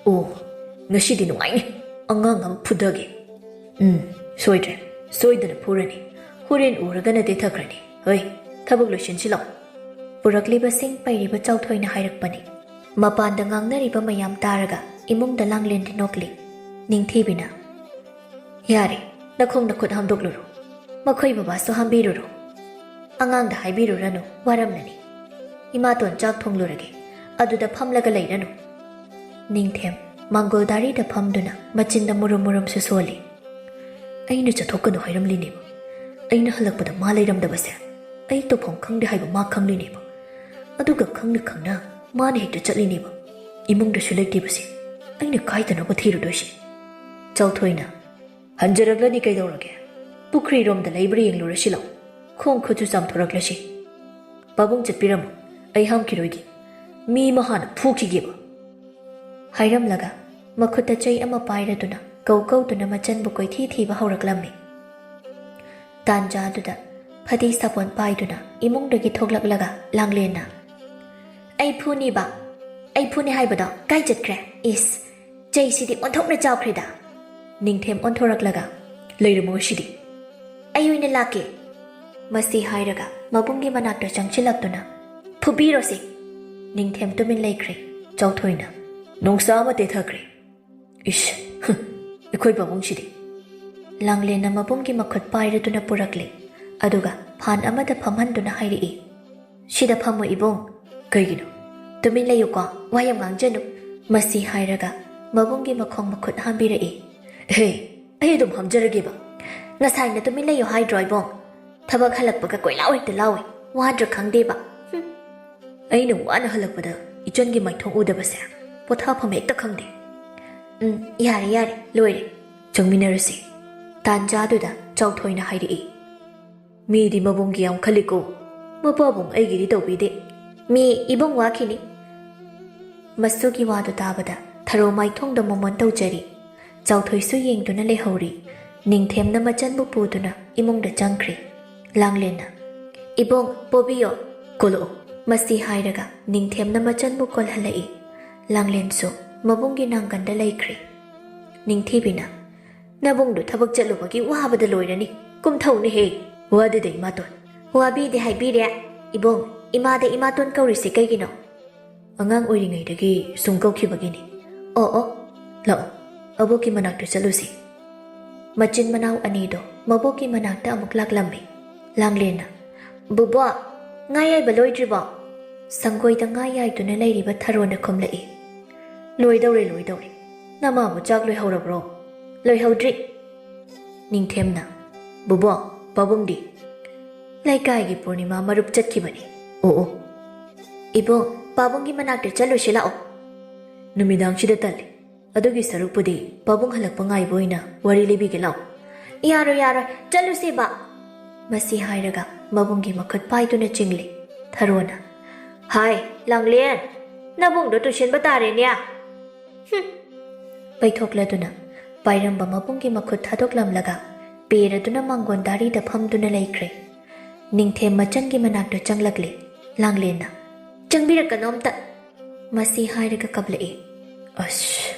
"ꯑꯣ, ꯉꯁꯤꯗꯤ ꯅꯨꯡꯉꯥꯏꯅꯤ, ꯑꯉꯥꯡ ꯑꯃ ꯐꯨꯗꯒꯦ꯫ ꯎꯝ, ꯁꯣꯏꯗ꯭ꯔꯦ, ꯁꯣꯏꯗꯅ ꯐꯨꯔꯅꯤ꯫ ꯍꯣꯔꯦꯟ ꯎꯔꯒꯅ ꯇꯦꯊꯈ꯭ꯔꯅꯤ꯫ ꯍꯣꯏ, ꯊꯕꯛ ꯂꯣꯏꯁꯤꯟꯁꯤ ꯂꯥꯎ"꯫ ꯄꯨꯔꯛꯂꯤꯕꯁꯤꯡ ꯄꯩꯔꯤꯕ ꯆꯥꯎꯊꯣꯏꯅ ꯍꯥꯏꯔꯛꯄꯅꯤ꯫ ꯃꯄꯥꯟꯗ ꯉꯥꯡꯅꯔꯤꯕ ꯃꯌꯥꯝ ꯇꯥꯔꯒ ꯏꯃꯨꯡꯗ ꯂꯥꯡꯂꯦꯟꯗꯤ ꯅꯣꯛꯂꯤ꯫ ꯅꯤꯡꯊꯤꯕꯤꯅ, "ꯌꯥꯔꯦ, ꯅꯈꯣꯡ ꯅꯈꯨꯠ ꯍꯥꯝꯗꯣꯛꯂꯨꯔꯣ꯫ ꯃꯈꯣꯏ ꯕꯕꯥꯁꯨ ꯍꯥꯝꯕꯤꯔꯨꯔꯣ꯫ ꯑꯉꯥꯡꯗ ꯍꯥꯏꯕꯤꯔꯨꯔꯅꯨ, ꯋꯥꯔꯝꯂꯅꯤ꯫ ꯏꯃꯥꯇꯣꯟ ꯆꯥꯛ ꯊꯣꯡꯂꯨꯔꯒꯦ, ꯑꯗꯨꯗ ꯐꯝꯂꯒ ꯂꯩꯔꯅꯨ"꯫ ꯅꯤꯡꯊꯦꯝ ꯃꯥꯡꯒꯣꯜ ꯗꯥꯔꯤꯗ ꯐꯝꯗꯨꯅ ꯃꯆꯤꯟꯗ ꯃꯨꯔꯨꯝ ꯃꯨꯔꯨꯝꯁꯨ ꯁꯣꯜꯂꯤ꯫ "ꯑꯩꯅ ꯆꯠꯊꯣꯛꯀꯅꯨ ꯍꯥꯏꯔꯝꯂꯤꯅꯦꯕ꯫ ꯑꯩꯅ ꯍꯜꯂꯛꯄꯗ ꯃꯥ ꯂꯩꯔꯝꯗꯕꯁꯦ ꯑꯩ ꯇꯧꯐꯝ ꯈꯪꯗꯦ ꯍꯥꯏꯕ ꯃꯥ ꯈꯪꯂꯤꯅꯦꯕ꯫ ꯑꯗꯨꯒ ꯈꯪꯅ ꯈꯪꯅ ꯃꯥꯅ ꯍꯦꯛꯇ ꯆꯠꯂꯤꯅꯦꯕ꯫ ꯏꯃꯨꯡꯗꯁꯨ ꯂꯩꯇꯦꯕꯁꯦ꯫ ꯑꯩꯅ ꯀꯥꯏꯗꯅꯣꯕ ꯊꯤꯔꯨꯗꯣꯏꯁꯦ?" ꯆꯥꯎꯊꯣꯏꯅ, "ꯍꯟꯖꯔꯛꯂꯅꯤ ꯀꯩꯗꯧꯔꯒꯦ? ꯄꯨꯈ꯭ꯔꯤꯔꯣꯝꯗ ꯂꯩꯕ꯭ꯔꯥ ꯌꯦꯡꯂꯨꯔꯁꯤ ꯂꯥꯎ꯫ ꯈꯣꯡ ꯈꯨꯠꯁꯨ ꯆꯥꯝꯊꯣꯔꯛꯂꯁꯤ꯫ ꯄꯥꯕꯨꯡ ꯆꯠꯄꯤꯔꯝꯃꯨ, ꯑꯩ ꯍꯥꯝꯈꯤꯔꯣꯏꯒꯦ꯫ ꯃꯤ ꯑꯃ ꯍꯥꯟꯅ ꯐꯨꯈꯤꯒꯦꯕ"꯫ ꯍꯥꯏꯔꯝꯂꯒ ꯃꯈꯨꯠꯇ ꯆꯩ ꯑꯃ ꯄꯥꯏꯔꯗꯨꯅ ꯀꯧ ꯀꯧꯗꯨꯅ ꯃꯆꯟꯕꯨ ꯀꯣꯏꯊꯤ ꯊꯤꯕ ꯍꯧꯔꯛꯂꯝꯃꯤ꯫ ꯇꯥꯟꯖꯥꯗꯨꯗ ꯐꯗꯤ ꯁꯥꯄꯣꯟ ꯄꯥꯏꯗꯨꯅ ꯏꯃꯨꯡꯗꯒꯤ ꯊꯣꯛꯂꯛꯂꯒ ꯂꯥꯡꯂꯦꯟꯅ, "ꯑꯩ ꯐꯨꯅꯤꯕ, ꯑꯩ ꯐꯨꯅꯤ ꯍꯥꯏꯕꯗꯣ ꯀꯥꯏ ꯆꯠꯈ꯭ꯔꯦ? ꯏꯁ, ꯆꯩꯁꯤꯗꯤ ꯑꯣꯟꯊꯣꯛꯅ ꯆꯥꯎꯈ꯭ꯔꯦꯗ"꯫ ꯅꯤꯡꯊꯦꯝ ꯑꯣꯟꯊꯣꯔꯛꯂꯒ, "ꯂꯩꯔꯝꯃꯣ ꯉꯁꯤꯗꯤ꯫ ꯑꯩ ꯑꯣꯏꯅ ꯂꯥꯛꯀꯦ"꯫ ꯃꯁꯤ ꯍꯥꯏꯔꯒ ꯃꯕꯨꯡꯒꯤ ꯃꯅꯥꯛꯇ ꯆꯪꯁꯤꯜꯂꯛꯇꯨꯅ, "ꯐꯨꯕꯤꯔꯣꯁꯦ"꯫ ꯅꯤꯡꯊꯦꯝ ꯇꯨꯃꯤꯟ ꯂꯩꯈ꯭ꯔꯦ꯫ ꯆꯥꯎꯊꯣꯏꯅ, "ꯅꯣꯡꯁꯥ ꯑꯃ ꯇꯦꯊꯈ꯭ꯔꯦ꯫ ꯏꯁ, ꯍꯨꯝ, ꯑꯩꯈꯣꯏ ꯄꯥꯕꯨꯡꯁꯤꯗꯤ"꯫ ꯂꯥꯡꯂꯦꯟꯅ ꯃꯕꯨꯡꯒꯤ ꯃꯈꯨꯠ ꯄꯥꯏꯔꯗꯨꯅ ꯄꯨꯔꯛꯂꯦ꯫ ꯑꯗꯨꯒ ꯐꯥꯟ ꯑꯃꯗ ꯐꯝꯍꯟꯗꯨꯅ ꯍꯥꯏꯔꯛꯏ, "ꯁꯤꯗ ꯐꯝꯃꯣ ꯏꯕꯨꯡ"꯫ "ꯀꯩꯒꯤꯅꯣ?" "ꯇꯨꯃꯤꯟ ꯂꯩꯌꯨꯀꯣ, ꯋꯥ ꯌꯥꯝ ꯉꯥꯡꯖꯅꯨ"꯫ ꯃꯁꯤ ꯍꯥꯏꯔꯒ ꯃꯕꯨꯡꯒꯤ ꯃꯈꯣꯡ ꯃꯈꯨꯠ ꯍꯥꯝꯕꯤꯔꯛꯏ꯫ "ꯍꯦ, ꯑꯩ ꯑꯗꯨꯝ ꯍꯥꯝꯖꯔꯒꯦꯕ"꯫ "ꯉꯁꯥꯏꯅ ꯇꯨꯃꯤꯟ ꯂꯩꯌꯨ ꯍꯥꯏꯗ꯭ꯔꯣ ꯏꯕꯨꯡ? ꯊꯕꯛ ꯍꯜꯂꯛꯄꯒ ꯀꯣꯏꯂꯥꯎ ꯍꯦꯛꯇ ꯂꯥꯎꯏ, ꯋꯥꯗ꯭ꯔꯥ ꯈꯪꯗꯦꯕ"꯫ ꯍꯨꯝ꯫ "ꯑꯩꯅ ꯋꯥꯅ ꯍꯜꯂꯛꯄꯗ ꯏꯆꯟꯒꯤ ꯃꯥꯏꯊꯣꯡ ꯎꯗꯕꯁꯦ ꯄꯣꯊꯥꯐꯝ ꯍꯦꯛꯇ ꯈꯪꯗꯦ"꯫ "ꯎꯝ, ꯌꯥꯔꯦ, ꯌꯥꯔꯦ, ꯂꯣꯏꯔꯦ꯫ ꯆꯪꯃꯤꯟꯅꯔꯁꯤ"꯫ ꯇꯥꯟꯖꯥꯗꯨꯗ ꯆꯥꯎꯊꯣꯏꯅ ꯍꯥꯏꯔꯛꯏ꯫ "ꯃꯤꯗꯤ ꯃꯕꯨꯡꯒꯤ ꯌꯥꯝ ꯈꯜꯂꯤꯀꯣ꯫ ꯃꯄꯥꯕꯨꯡ ꯑꯩꯒꯤꯗꯤ ꯇꯧꯕꯤꯗꯦ꯫ ꯃꯤ ꯏꯕꯨꯡ ꯋꯥꯈꯤꯅꯤ"꯫ ꯃꯁꯨꯒꯤ ꯋꯥꯗꯨ ꯇꯥꯕꯗ ꯊꯔꯣ ꯃꯥꯏꯊꯣꯡꯗ ꯃꯣꯃꯣꯟ ꯇꯧꯖꯔꯤ꯫ ꯆꯥꯎꯊꯣꯏꯁꯨ ꯌꯦꯡꯗꯨꯅ ꯂꯩꯍꯧꯔꯤ꯫ ꯅꯤꯡꯊꯦꯝꯅ ꯃꯆꯟꯕꯨ ꯄꯨꯗꯨꯅ ꯏꯃꯨꯡꯗ ꯆꯪꯈ꯭ꯔꯦ꯫ ꯂꯥꯡꯂꯦꯟꯅ, "ꯏꯕꯨꯡ, ꯄꯣꯕꯤꯌꯣ"꯫ "ꯀꯣꯂꯛꯑꯣ, ꯃꯁꯤ ꯍꯥꯏꯔꯒ ꯅꯤꯡꯊꯦꯝꯅ ꯃꯆꯟꯕꯨ ꯀꯣꯜꯍꯜꯂꯛꯏ꯫ ꯂꯥꯡꯂꯦꯟꯁꯨ ꯃꯕꯨꯡꯒꯤ ꯅꯥꯡꯒꯟꯗ ꯂꯩꯈ꯭ꯔꯦ꯫ ꯅꯤꯡꯊꯤꯕꯤꯅ, "ꯅꯕꯨꯡꯗꯨ ꯊꯕꯛ ꯆꯠꯂꯨꯕꯒꯤ ꯋꯥꯕꯗ ꯂꯣꯏꯔꯅꯤ꯫ ꯀꯨꯝꯊꯧꯅꯦꯍꯦ꯫" "ꯋꯥꯗꯦꯗ ꯏꯃꯥꯇꯣꯟ꯫" "ꯋꯥꯕꯤꯗꯦ ꯍꯥꯏꯕꯤꯔꯦ꯫ ꯏꯕꯨꯡ, ꯏꯃꯥꯗ ꯏꯃꯥꯇꯣꯟ ꯀꯧꯔꯤꯁꯤ ꯀꯩꯒꯤꯅꯣ?" "ꯑꯉꯥꯡ ꯑꯣꯏꯔꯤꯉꯩꯗꯒꯤ ꯁꯨꯝ ꯀꯧꯈꯤꯕꯒꯤꯅꯤ꯫" "ꯑꯣ ꯑꯣ, ꯂꯥꯛꯑꯣ, ꯑꯕꯣꯛꯀꯤ ꯃꯅꯥꯛꯇ ꯆꯠꯂꯨꯁꯤ꯫" ꯃꯆꯤꯟ ꯃꯅꯥꯎ ꯑꯅꯤꯗꯣ ꯃꯕꯣꯛꯀꯤ ꯃꯅꯥꯛꯇ ꯑꯃꯨꯛ ꯂꯥꯛꯂꯝꯃꯤ꯫ ꯂꯥꯡꯂꯦꯟꯅ, "ꯕꯨꯕꯣꯛ, ꯉꯥ ꯌꯥꯏꯕ ꯂꯣꯏꯗ꯭ꯔꯤꯕꯣ?" ꯁꯪꯒꯣꯏꯗ ꯉꯥ ꯌꯥꯏꯗꯨꯅ ꯂꯩꯔꯤꯕ ꯊꯔꯣꯅ ꯈꯨꯝꯂꯛꯏ꯫ "ꯂꯣꯏꯗꯧꯔꯦ, ꯂꯣꯏꯗꯧꯔꯦ꯫ ꯅꯃꯥꯕꯨ ꯆꯥꯛ ꯂꯣꯏꯍꯧꯔꯕ꯭ꯔꯣ?" "ꯂꯣꯏꯍꯧꯗ꯭ꯔꯤ꯫" ꯅꯤꯡꯊꯦꯝꯅ, "ꯕꯨꯕꯣꯛ, ꯄꯥꯕꯨꯡꯗꯤ?" "ꯂꯩꯀꯥꯏꯒꯤ ꯄꯨꯔꯅꯤꯃꯥ ꯃꯔꯨꯞ ꯆꯠꯈꯤꯕꯅꯤ꯫" "ꯑꯣ ꯑꯣ꯫ ꯏꯕꯨꯡ, ꯄꯥꯕꯨꯡꯒꯤ ꯃꯅꯥꯛꯇ ꯆꯠꯂꯨꯁꯤ ꯂꯥꯛꯑꯣ꯫" "ꯅꯨꯃꯤꯗꯥꯡꯁꯤꯗ ꯇꯜꯂꯤ꯫ ꯑꯗꯨꯒꯤ ꯁꯔꯨꯛꯄꯨꯗꯤ ꯄꯥꯕꯨꯡ ꯍꯜꯂꯛꯄ ꯉꯥꯏꯕ ꯑꯣꯏꯅ ꯋꯥꯔꯤ ꯂꯤꯕꯤꯒꯦ ꯂꯥꯛꯑꯣ꯫" "ꯌꯥꯔꯣꯏ, ꯌꯥꯔꯣꯏ, ꯆꯠꯂꯨꯁꯤꯕ꯫" ꯃꯁꯤ ꯍꯥꯏꯔꯒ ꯃꯕꯨꯡꯒꯤ ꯃꯈꯨꯠ ꯄꯥꯏꯗꯨꯅ ꯆꯤꯡꯂꯤ꯫ ꯊꯔꯣꯅ, "ꯍꯥꯏ, ꯂꯥꯡꯂꯦꯟ, ꯅꯕꯨꯡꯗꯣ ꯇꯨꯁꯤꯟꯕ ꯇꯥꯔꯦꯅꯦ꯫" ꯍꯨꯝ꯫ ꯄꯩꯊꯣꯛꯂꯗꯨꯅ ꯄꯥꯏꯔꯝꯕ ꯃꯕꯨꯡꯒꯤ ꯃꯈꯨꯠ ꯊꯥꯗꯣꯛꯂꯝꯂꯒ ꯄꯦꯔꯗꯨꯅ ꯃꯥꯡꯒꯣꯟ ꯗꯥꯔꯤꯗ ꯐꯝꯗꯨꯅ ꯂꯩꯈ꯭ꯔꯦ꯫ ꯅꯤꯡꯊꯦꯝ ꯃꯆꯟꯒꯤ ꯃꯅꯥꯛꯇ ꯆꯪꯂꯛꯂꯦ꯫ ꯂꯥꯡꯂꯦꯟꯅ, "ꯆꯪꯕꯤꯔꯛꯀꯅꯣ ꯑꯝꯇ꯫" ꯃꯁꯤ ꯍꯥꯏꯔꯒ ꯀꯞꯂꯛꯏ꯫ "ꯑꯁ,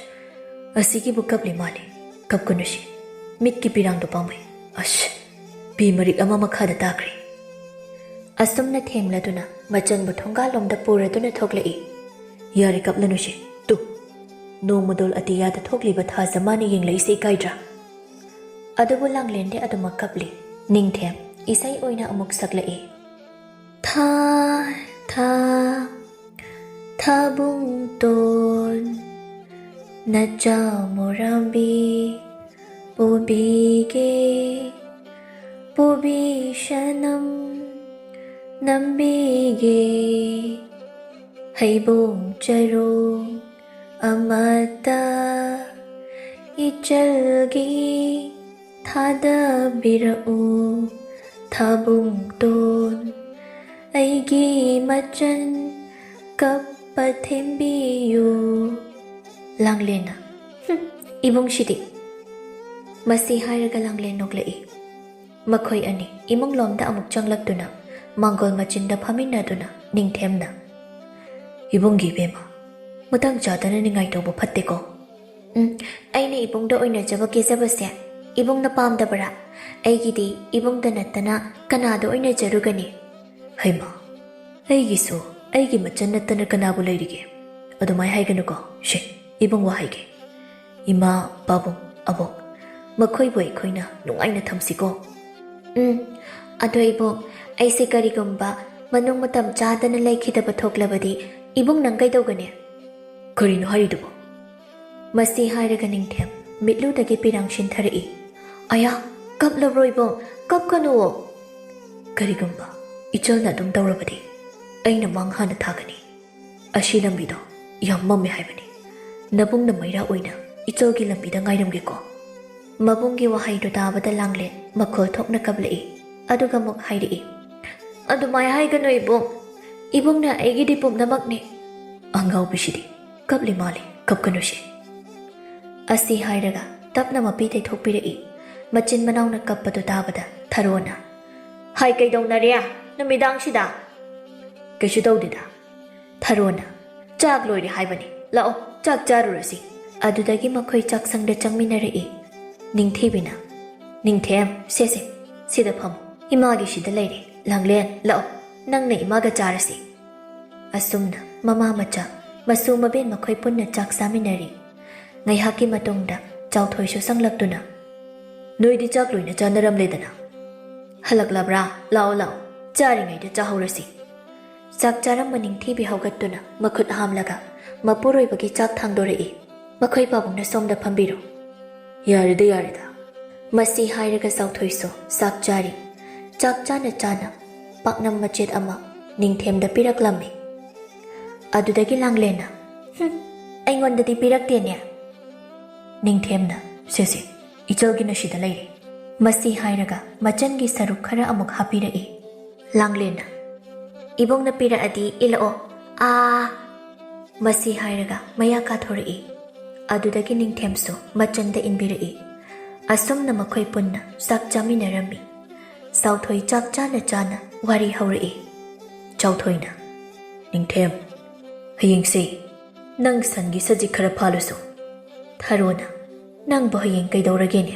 ꯑꯁꯤꯒꯤꯕꯨ ꯀꯞꯂꯤ ꯃꯥꯜꯂꯤ꯫ ꯀꯞꯀꯅꯨꯁꯤ꯫ ꯃꯤꯠꯀꯤ ꯄꯤꯔꯥꯡꯗꯣ ꯄꯥꯝꯃꯩ꯫ ꯑꯁ, ꯄꯤ ꯃꯔꯤꯛ ꯑꯃ ꯃꯈꯥꯗ ꯇꯥꯈ꯭ꯔꯦ꯫" ꯑꯁꯨꯝꯅ ꯊꯦꯝꯂꯗꯨꯅ ꯃꯆꯟꯕꯨ ꯊꯣꯡꯒꯥꯜꯂꯣꯝꯗ ꯄꯨꯔꯗꯨꯅ ꯊꯣꯛꯂꯛꯏ꯫ "ꯌꯥꯔꯦ, ꯀꯞꯂꯅꯨꯁꯦ꯫ ꯇꯨ, ꯅꯣꯡꯃꯗꯣꯜ ꯑꯇꯤꯌꯥꯗ ꯊꯣꯛꯂꯤꯕ ꯊꯥꯖ ꯃꯥꯅ ꯌꯦꯡꯂꯛꯏꯁꯦ ꯏꯀꯥꯏꯗ꯭ꯔꯥ?" ꯑꯗꯨꯕꯨ ꯂꯥꯡꯂꯦꯟꯗꯤ ꯑꯗꯨꯃꯛ ꯀꯞꯂꯤ꯫ ꯅꯤꯡꯊꯦꯝ ꯏꯁꯩ ꯑꯣꯏꯅ ꯑꯃꯨꯛ ꯁꯛꯂꯛꯏ꯫ ꯊꯥ, ꯊꯥ, ꯊꯥꯕꯨꯡꯇꯣꯟ, ꯅꯆꯥ ꯃꯣꯔꯥꯝꯕꯤ ꯄꯨꯕꯤꯒꯦ, ꯄꯨꯕꯤ ꯁꯅꯝ ꯅꯝꯕꯤꯒꯦ, ꯍꯩꯕꯣꯡ ꯆꯔꯣꯡ ꯑꯃꯠꯇ ꯏꯆꯜꯒꯤ ꯊꯥꯗꯕꯤꯔꯛꯎ, ꯊꯥꯕꯨꯡꯇꯣꯟ, ꯑꯩꯒꯤ ꯃꯆꯟ ꯀꯞꯄ ꯊꯦꯝꯕꯤꯌꯨ꯫ ꯂꯥꯡꯂꯦꯟꯅ, "ꯍꯨꯝ, ꯏꯕꯨꯡꯁꯤꯗꯤ꯫" ꯃꯁꯤ ꯍꯥꯏꯔꯒ ꯂꯥꯡꯂꯦꯟ ꯅꯣꯛꯂꯛꯏ꯫ ꯃꯈꯣꯏ ꯑꯅꯤ ꯏꯃꯨꯡꯂꯣꯝꯗ ꯑꯃꯨꯛ ꯆꯪꯂꯛꯇꯨꯅ ꯃꯥꯡꯒꯣꯜ ꯃꯆꯤꯟꯗ ꯐꯝꯃꯤꯟꯅꯗꯨꯅ ꯅꯤꯡꯊꯦꯝꯅ, "ꯏꯕꯨꯡꯒꯤ ꯏꯕꯦꯝꯃ, ꯃꯇꯥꯡ ꯆꯥꯗꯅ ꯅꯤꯡꯉꯥꯏ ꯇꯧꯕ ꯐꯠꯇꯦꯀꯣ꯫ ꯎꯝ, ꯑꯩꯅ ꯏꯕꯨꯡꯗ ꯑꯣꯏꯅꯖꯕ ꯀꯦꯖꯕꯁꯦ ꯏꯕꯨꯡꯅ ꯄꯥꯝꯗꯕꯔꯥ? ꯑꯩꯒꯤꯗꯤ ꯏꯕꯨꯡꯗ ꯅꯠꯇꯅ ꯀꯅꯥꯗ ꯑꯣꯏꯅꯖꯔꯨꯒꯅꯤ?" "ꯍꯩꯃꯥ, ꯑꯩꯒꯤꯁꯨ ꯑꯩꯒꯤ ꯃꯆꯟ ꯅꯠꯇꯅ ꯀꯅꯥꯕꯨ ꯂꯩꯔꯤꯒꯦ? ꯑꯗꯨꯃꯥꯏ ꯍꯥꯏꯒꯅꯨꯀꯣ꯫ ꯁꯦ, ꯏꯕꯨꯡ ꯋꯥ ꯍꯥꯏꯒꯦ꯫ ꯏꯃꯥ, ꯄꯥꯕꯨꯡ, ꯑꯕꯣꯛ, ꯃꯈꯣꯏꯕꯨ ꯑꯩꯈꯣꯏꯅ ꯅꯨꯡꯉꯥꯏꯅ ꯊꯝꯁꯤꯀꯣ?" "ꯎꯝ, ꯑꯗꯣ ꯏꯕꯨꯡ, ꯑꯩꯁꯦ ꯀꯔꯤꯒꯨꯝꯕ ꯃꯅꯨꯡ ꯃꯇꯝ ꯆꯥꯗꯅ ꯂꯩꯈꯤꯗꯕ ꯊꯣꯛꯂꯕꯗꯤ ꯏꯕꯨꯡ ꯅꯪ ꯀꯩꯗꯧꯒꯅꯤ?" "ꯀꯔꯤꯅꯣ ꯍꯥꯏꯔꯤꯗꯨꯕꯣ?" ꯃꯁꯤ ꯍꯥꯏꯔꯒ ꯅꯤꯡꯊꯦꯝ ꯃꯤꯠꯂꯨꯗꯒꯤ ꯄꯤꯔꯥꯡ ꯁꯤꯟꯊꯔꯛꯏ꯫ "ꯑꯌꯥ, ꯀꯞꯂꯕ꯭ꯔꯣ ꯏꯕꯨꯡ? ꯀꯞꯀꯅꯨꯋꯣ꯫ ꯀꯔꯤꯒꯨꯝꯕ ꯏꯆꯜꯅ ꯑꯗꯨꯝ ꯇꯧꯔꯕꯗꯤ ꯑꯩꯅ ꯃꯥꯡ ꯍꯥꯟꯅ ꯊꯥꯒꯅꯤ꯫ ꯑꯁꯤ ꯂꯝꯕꯤꯗꯣ ꯌꯥꯝ ꯃꯝꯃꯦ ꯍꯥꯏꯕꯅꯤ꯫ ꯅꯕꯨꯡꯅ ꯃꯩꯔꯥ ꯑꯣꯏꯅ ꯏꯆꯜꯒꯤ ꯂꯝꯕꯤꯗ ꯉꯥꯏꯔꯝꯒꯦꯀꯣ?" ꯃꯕꯨꯡꯒꯤ ꯋꯥꯍꯩꯗꯨ ꯇꯥꯕꯗ ꯂꯥꯡꯂꯦꯟ ꯃꯈꯣꯜ ꯊꯣꯛꯅ ꯀꯞꯂꯛꯏ꯫ ꯑꯗꯨꯒ ꯑꯃꯨꯛ ꯍꯥꯏꯔꯛꯏ, "ꯑꯗꯨꯃꯥꯏ ꯍꯥꯏꯒꯅꯨ ꯏꯕꯨꯡ꯫ ꯏꯕꯨꯡꯅ ꯑꯩꯒꯤꯗꯤ ꯄꯨꯝꯅꯃꯛꯅꯤ꯫" "ꯑꯉꯥꯎꯕꯤꯁꯤꯗꯤ ꯀꯞꯂꯤ ꯃꯥꯜꯂꯤ, ꯀꯞꯀꯅꯨꯁꯦ꯫" ꯑꯁꯤ ꯍꯥꯏꯔꯒ ꯇꯞꯅ ꯃꯄꯤ ꯇꯩꯊꯣꯛꯄꯤꯔꯛꯏ꯫ ꯃꯆꯤꯟ ꯃꯅꯥꯎꯅ ꯀꯞꯄꯗꯨ ꯇꯥꯕꯗ ꯊꯔꯣꯅ, "ꯍꯥꯏ, ꯀꯩꯗꯧꯅꯔꯦ ꯅꯨꯃꯤꯗꯥꯡꯁꯤꯗ?" "ꯀꯩꯁꯨ ꯇꯧꯗꯦꯗ꯫" ꯊꯔꯣꯅ, "ꯆꯥꯛ ꯂꯣꯏꯔꯦ ꯍꯥꯏꯕꯅꯤ, ꯂꯥꯛꯑꯣ, ꯆꯥꯛ ꯆꯥꯔꯨꯔꯁꯤ꯫" ꯑꯗꯨꯗꯒꯤ ꯃꯈꯣꯏ ꯆꯥꯛꯁꯪꯗ ꯆꯪꯃꯤꯟꯅꯔꯛꯏ꯫ ꯅꯤꯡꯊꯤꯕꯤꯅ, "ꯅꯤꯡꯊꯦꯝ, ꯁꯦ ꯁꯦ, ꯁꯤꯗ ꯐꯝꯃꯨ, ꯏꯃꯥꯒꯤ ꯁꯤꯗ ꯂꯩꯔꯦ꯫ ꯂꯥꯡꯂꯦꯟ, ꯂꯥꯛꯑꯣ, ꯅꯪꯅ ꯏꯃꯥꯒ ꯆꯥꯔꯁꯤ꯫" ꯑꯁꯨꯝꯅ ꯃꯃꯥ ꯃꯆꯥ, ꯃꯁꯨ ꯃꯕꯦꯟ ꯃꯈꯣꯏ ꯄꯨꯟꯅ ꯆꯥꯛ ꯆꯥꯃꯤꯟꯅꯔꯤ꯫ ꯉꯥꯏꯍꯥꯛꯀꯤ ꯃꯇꯨꯡꯗ ꯆꯥꯎꯊꯣꯏꯁꯨ ꯆꯪꯂꯛꯇꯨꯅ, "ꯅꯣꯏꯗꯤ ꯆꯥꯛ ꯂꯣꯏꯅ ꯆꯥꯅꯔꯝꯂꯦꯗꯅ꯫ ꯍꯜꯂꯛꯂꯕ꯭ꯔꯥ? ꯂꯥꯛꯑꯣ, ꯂꯥꯛꯑꯣ, ꯆꯥꯔꯤꯉꯩꯗ ꯆꯥꯍꯧꯔꯁꯤ꯫" ꯆꯥꯛ ꯆꯥꯔꯝꯕ ꯅꯤꯡꯊꯤꯕꯤ ꯍꯧꯒꯠꯇꯨꯅ ꯃꯈꯨꯠ ꯍꯥꯝꯂꯒ ꯃꯄꯨꯔꯣꯏꯕꯒꯤ ꯆꯥꯛ ꯊꯥꯡꯗꯣꯔꯛꯏ꯫ "ꯃꯈꯣꯏ ꯄꯥꯕꯨꯡꯅ ꯁꯣꯝꯗ ꯐꯝꯕꯤꯔꯣ꯫" "ꯌꯥꯔꯦꯗ, ꯌꯥꯔꯦꯗ꯫" ꯃꯁꯤ ꯍꯥꯏꯔꯒ ꯆꯥꯎꯊꯣꯏꯁꯨ ꯆꯥꯛ ꯆꯥꯔꯤ꯫ ꯆꯥꯛ ꯆꯥꯅ ꯆꯥꯅ ꯄꯥꯛꯅꯝ ꯃꯆꯦꯠ ꯑꯃ ꯅꯤꯡꯊꯦꯝꯗ ꯄꯤꯔꯛꯂꯝꯃꯤ꯫ ꯑꯗꯨꯗꯒꯤ ꯂꯥꯡꯂꯦꯟꯅ, "ꯍꯨꯝ, ꯑꯩꯉꯣꯟꯗꯗꯤ ꯄꯤꯔꯛꯇꯦꯅꯦ꯫" ꯅꯤꯡꯊꯦꯝꯅ, "ꯁꯦ ꯁꯦ, ꯏꯆꯜꯒꯤꯅ ꯁꯤꯗ ꯂꯩꯔꯦ꯫" ꯃꯁꯤ ꯍꯥꯏꯔꯒ ꯃꯆꯟꯒꯤ ꯁꯔꯨꯛ ꯈꯔ ꯑꯃꯨꯛ ꯍꯥꯞꯄꯤꯔꯛꯏ꯫ ꯂꯥꯡꯂꯦꯟꯅ, "ꯏꯕꯨꯡꯅ ꯄꯤꯔꯛꯑꯗꯤ ꯏꯜꯂꯛꯑꯣ꯫ ꯑꯥ!" ꯃꯁꯤ ꯍꯥꯏꯔꯒ ꯃꯌꯥ ꯀꯥꯊꯣꯔꯛꯏ꯫ ꯑꯗꯨꯗꯒꯤ ꯅꯤꯡꯊꯦꯝꯁꯨ ꯃꯆꯟꯗ ꯏꯟꯕꯤꯔꯛꯏ꯫ ꯑꯁꯨꯝꯅ ꯃꯈꯣꯏ ꯄꯨꯟꯅ ꯆꯥꯛ ꯆꯥꯃꯤꯟꯅꯔꯝꯃꯤ꯫ ꯆꯥꯎꯊꯣꯏ ꯆꯥꯛ ꯆꯥꯅ ꯆꯥꯅ ꯋꯥꯔꯤ ꯍꯧꯔꯛꯏ꯫ ꯆꯥꯎꯊꯣꯏꯅ, "ꯅꯤꯡꯊꯦꯝ, ꯍꯌꯦꯡꯁꯦ ꯅꯪ ꯁꯟꯒꯤ ꯁꯖꯤꯛ ꯈꯔ ꯐꯥꯜꯂꯨꯁꯣ꯫" ꯊꯔꯣꯅ, "ꯅꯪꯕꯨ ꯍꯌꯦꯡ ꯀꯩꯗꯧꯔꯒꯦꯅꯦ?"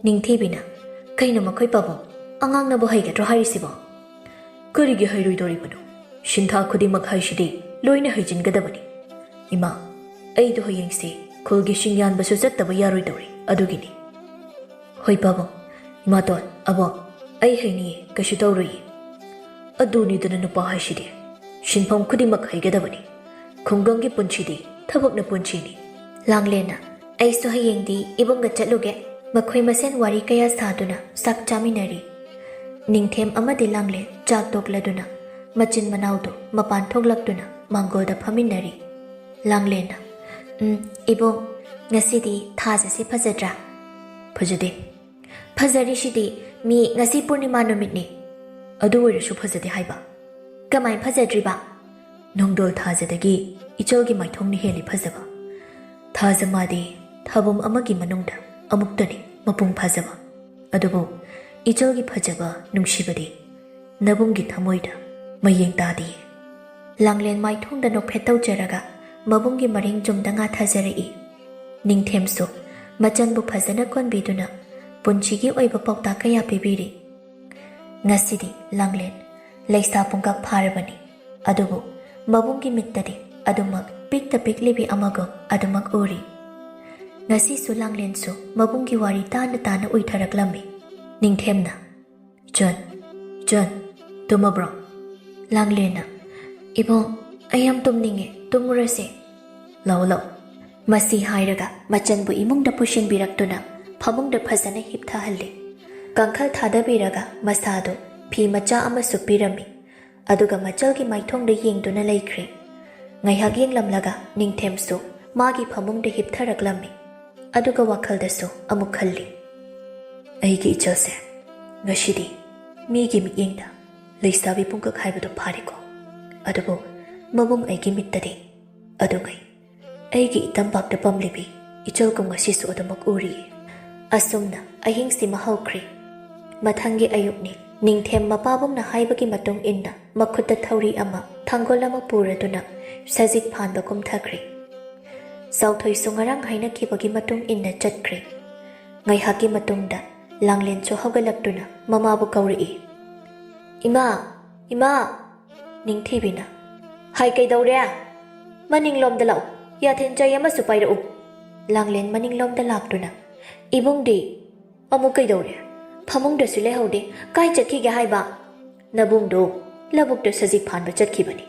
ꯅꯤꯡꯊꯤꯕꯤꯅ, "ꯀꯩꯅꯣ ꯃꯈꯣꯏ ꯄꯥꯕꯨꯡ, ꯑꯉꯥꯡꯅꯕꯨ ꯍꯩꯒꯗ꯭ꯔꯣ ꯍꯥꯏꯔꯤꯁꯤꯕꯣ?" "ꯀꯔꯤꯒꯤ ꯍꯩꯔꯣꯏꯗꯧꯔꯤꯕꯅꯣ? ꯁꯤꯟꯊꯥ ꯈꯨꯗꯤꯡꯃꯛ ꯍꯥꯏꯁꯤꯗꯤ ꯂꯣꯏꯅ ꯍꯩꯖꯤꯟꯒꯗꯕꯅꯤ꯫ ꯏꯃꯥ, ꯑꯩꯗꯣ ꯍꯌꯦꯡꯁꯦ ꯈꯨꯜꯒꯤ ꯁꯤꯡ ꯌꯥꯟꯕꯁꯨ ꯆꯠꯇꯕ ꯌꯥꯔꯣꯏꯗꯧꯔꯤ, ꯑꯗꯨꯒꯤꯅꯤ꯫" "ꯍꯣꯏ ꯄꯥꯕꯨꯡ, ꯏꯃꯥꯇꯣꯟ, ꯑꯕꯣꯛ, ꯑꯩ ꯍꯩꯅꯤꯌꯦ, ꯀꯩꯁꯨ ꯇꯧꯔꯣꯏꯌꯦ꯫" "ꯑꯗꯨꯅꯤꯗꯅ ꯅꯨꯄꯥ ꯍꯥꯏꯁꯤꯗꯤ, ꯁꯤꯟꯐꯝ ꯈꯨꯗꯤꯡꯃꯛ ꯍꯩꯒꯗꯕꯅꯤ꯫ ꯈꯨꯡꯒꯪꯒꯤ ꯄꯨꯟꯁꯤꯗꯤ ꯊꯕꯛꯅ ꯄꯨꯟꯁꯤꯅꯤ꯫" ꯂꯥꯡꯂꯦꯟꯅ, "ꯑꯩꯁꯨ ꯍꯌꯦꯡꯗꯤ ꯏꯕꯨꯡꯒ ꯆꯠꯂꯨꯒꯦ꯫" ꯃꯈꯣꯏ ꯃꯁꯦꯟ ꯋꯥꯔꯤ ꯀꯌꯥ ꯁꯥꯗꯨꯅ ꯆꯥꯛ ꯆꯥꯃꯤꯟꯅꯔꯤ꯫ ꯅꯤꯡꯊꯦꯝ ꯑꯃꯗꯤ ꯂꯥꯡꯂꯦꯟ ꯆꯥꯛ ꯇꯣꯛꯂꯗꯨꯅ ꯃꯆꯤꯟ ꯃꯅꯥꯎꯗꯨ ꯃꯄꯥꯟ ꯊꯣꯛꯂꯛꯇꯨꯅ ꯃꯥꯡꯒꯣꯜꯗ ꯐꯝꯃꯤꯟꯅꯔꯤ꯫ ꯂꯥꯡꯂꯦꯟꯅ, "ꯎꯝ, ꯏꯕꯨꯡ, ꯉꯁꯤꯗꯤ ꯊꯥꯖꯁꯦ ꯐꯖꯗ꯭ꯔꯥ?" "ꯐꯖꯗꯦ꯫" "ꯐꯖꯔꯤꯁꯤꯗꯤ, ꯃꯤ ꯉꯁꯤ ꯄꯨꯔꯅꯤꯃꯥ ꯅꯨꯃꯤꯠꯅꯤ꯫" "ꯑꯗꯨ ꯑꯣꯏꯔꯁꯨ ꯐꯖꯗꯦ ꯍꯥꯏꯕ꯫" "ꯀꯃꯥꯏ ꯐꯖꯗ꯭ꯔꯤꯕ?" "ꯅꯣꯡꯗꯣꯜ ꯊꯥꯖꯗꯒꯤ ꯏꯆꯜꯒꯤ ꯃꯥꯏꯊꯣꯡꯅ ꯍꯦꯜꯂꯤ ꯐꯖꯕ꯫ ꯊꯥꯖ ꯃꯥꯗꯤ ꯊꯥꯕꯨꯝ ꯑꯃꯒꯤ ꯃꯅꯨꯡꯗ ꯑꯃꯨꯛꯇꯅꯤ ꯃꯄꯨꯡ ꯐꯥꯖꯕ꯫ ꯑꯗꯨꯕꯨ ꯏꯆꯜꯒꯤ ꯐꯖꯕ ꯅꯨꯡꯁꯤꯕꯗꯤ ꯅꯕꯨꯡꯒꯤ ꯊꯃꯣꯏꯗ ꯃꯌꯦꯡ ꯇꯥꯗꯤꯌꯦ꯫" ꯂꯥꯡꯂꯦꯟ ꯃꯥꯏꯊꯣꯡꯗ ꯅꯣꯛꯐꯦꯠ ꯇꯧꯖꯔꯒ ꯃꯕꯨꯡꯒꯤ ꯃꯔꯤꯡ ꯖꯨꯝꯗ ꯉꯥꯊꯖꯔꯛꯏ꯫ ꯅꯤꯡꯊꯦꯝꯁꯨ ꯃꯆꯟꯕꯨ ꯐꯖꯅ ꯀꯣꯟꯕꯤꯗꯨꯅ ꯄꯨꯟꯁꯤꯒꯤ ꯑꯣꯏꯕ ꯄꯥꯎꯇꯥꯛ ꯀꯌꯥ ꯄꯤꯕꯤꯔꯤ꯫ ꯉꯁꯤꯗꯤ ꯂꯥꯡꯂꯦꯟ ꯂꯩꯁꯥ ꯄꯨꯡꯀꯛ ꯐꯥꯔꯕꯅꯤ, ꯑꯗꯨꯕꯨ ꯃꯕꯨꯡꯒꯤ ꯃꯤꯠꯇꯗꯤ ꯑꯗꯨꯃꯛ ꯄꯤꯛꯇ ꯄꯤꯛꯂꯤꯕꯤ ꯑꯃꯒꯨꯝ ꯑꯗꯨꯃꯛ ꯎꯔꯤ꯫ ꯉꯁꯤꯁꯨ ꯂꯥꯡꯂꯦꯟꯁꯨ ꯃꯕꯨꯡꯒꯤ ꯋꯥꯔꯤ ꯇꯥꯅ ꯇꯥꯅ ꯎꯏꯊꯔꯛꯂꯝꯃꯤ꯫ ꯅꯤꯡꯊꯦꯝꯅ, "ꯆꯟ, ꯆꯟ, ꯇꯨꯝꯃꯕ꯭ꯔꯣ?" ꯂꯥꯡꯂꯦꯟꯅ, "ꯏꯕꯨꯡ, ꯑꯩ ꯌꯥꯝ ꯇꯨꯝꯅꯤꯡꯉꯦ, ꯇꯨꯝꯃꯨꯔꯁꯦ꯫" "ꯂꯥꯛꯑꯣ, ꯂꯥꯛꯑꯣ꯫" ꯃꯁꯤ ꯍꯥꯏꯔꯒ ꯃꯆꯟꯕꯨ ꯏꯃꯨꯡꯗ ꯄꯨꯁꯤꯟꯕꯤꯔꯛꯇꯨꯅ ꯐꯃꯨꯡꯗ ꯐꯖꯅ ꯍꯤꯞꯊꯍꯜꯂꯤ꯫ ꯀꯥꯡꯈꯜ ꯊꯥꯗꯕꯤꯔꯒ ꯃꯁꯥꯗꯨ ꯐꯤ ꯃꯆꯥ ꯑꯃ ꯁꯨꯞꯄꯤꯔꯝꯃꯤ꯫ ꯑꯗꯨꯒ ꯃꯆꯜꯒꯤ ꯃꯥꯏꯊꯣꯡꯗ ꯌꯦꯡꯗꯨꯅ ꯂꯩꯈ꯭ꯔꯦ꯫ ꯉꯥꯏꯍꯥꯛ ꯌꯦꯡꯂꯝꯂꯒ ꯅꯤꯡꯊꯦꯝꯁꯨ ꯃꯥꯒꯤ ꯐꯃꯨꯡꯗ ꯍꯤꯞꯊꯔꯛꯂꯝꯃꯤ꯫ ꯑꯗꯨꯒ ꯋꯥꯈꯜꯗꯁꯨ ꯑꯃꯨꯛ ꯈꯜꯂꯤ, "ꯑꯩꯒꯤ ꯏꯆꯜꯁꯦ ꯉꯁꯤꯗꯤ ꯃꯤꯒꯤ ꯃꯤꯠꯌꯦꯡꯗ ꯂꯩꯁꯥꯕꯤ ꯄꯨꯡꯀꯛ ꯍꯥꯏꯕꯗꯨ ꯐꯥꯔꯦꯀꯣ꯫ ꯑꯗꯨꯕꯨ ꯃꯕꯨꯡ ꯑꯩꯒꯤ ꯃꯤꯠꯇꯗꯤ ꯑꯗꯨꯉꯩ ꯑꯩꯒꯤ ꯏꯇꯝꯄꯥꯛꯇ ꯄꯝꯂꯤꯕꯤ ꯏꯆꯜꯒꯨꯝ ꯉꯁꯤꯁꯨ ꯑꯗꯨꯃꯛ ꯎꯔꯤꯌꯦ꯫" ꯑꯁꯨꯝꯅ ꯑꯍꯤꯡꯁꯤꯃ ꯍꯧꯈ꯭ꯔꯦ꯫ ꯃꯊꯪꯒꯤ ꯑꯌꯨꯛꯅꯤ꯫ ꯅꯤꯡꯊꯦꯝ ꯃꯄꯥꯕꯨꯡꯅ ꯍꯥꯏꯕꯒꯤ ꯃꯇꯨꯡ ꯏꯟꯅ ꯃꯈꯨꯠꯇ ꯊꯧꯔꯤ ꯑꯃ, ꯊꯥꯡꯒꯣꯜ ꯑꯃ ꯄꯨꯔꯗꯨꯅ ꯁꯖꯤꯛ ꯐꯥꯟꯕ ꯀꯨꯝꯊꯈ꯭ꯔꯦ꯫ ꯆꯥꯎꯊꯣꯏꯁꯨ ꯉꯔꯥꯡ ꯍꯥꯏꯅꯈꯤꯕꯒꯤ ꯃꯇꯨꯡ ꯏꯟꯅ ꯆꯠꯈ꯭ꯔꯦ꯫ ꯉꯥꯏꯍꯥꯛꯀꯤ ꯃꯇꯨꯡꯗ ꯂꯥꯡꯂꯦꯟꯁꯨ ꯍꯧꯒꯠꯂꯛꯇꯨꯅ ꯃꯃꯥꯕꯨ ꯀꯧꯔꯛꯏ꯫ "ꯏꯃꯥ! ꯏꯃꯥ!" ꯅꯤꯡꯊꯤꯕꯤꯅ, "ꯍꯥꯏ, ꯀꯩꯗꯧꯔꯦ? ꯃꯅꯤꯡꯂꯣꯝꯗ ꯂꯥꯛꯎ꯫ ꯌꯥꯊꯦꯟ ꯆꯩ ꯑꯃꯁꯨ ꯄꯥꯏꯔꯛꯎ꯫" ꯂꯥꯡꯂꯦꯟ ꯃꯅꯤꯡꯂꯣꯝꯗ ꯂꯥꯛꯇꯨꯅ, "ꯏꯕꯨꯡꯗꯤ?" "ꯑꯃꯨꯛ ꯀꯩꯗꯧꯔꯦ? ꯐꯃꯨꯡꯗꯁꯨ ꯂꯩꯍꯧꯗꯦ꯫ ꯀꯥꯏ ꯆꯠꯈꯤꯒꯦ ꯍꯥꯏꯕ?" "ꯅꯕꯨꯡꯗꯣ ꯂꯧꯕꯨꯛꯇ ꯁꯖꯤꯛ ꯐꯥꯟꯕ ꯆꯠꯈꯤꯕꯅꯤ꯫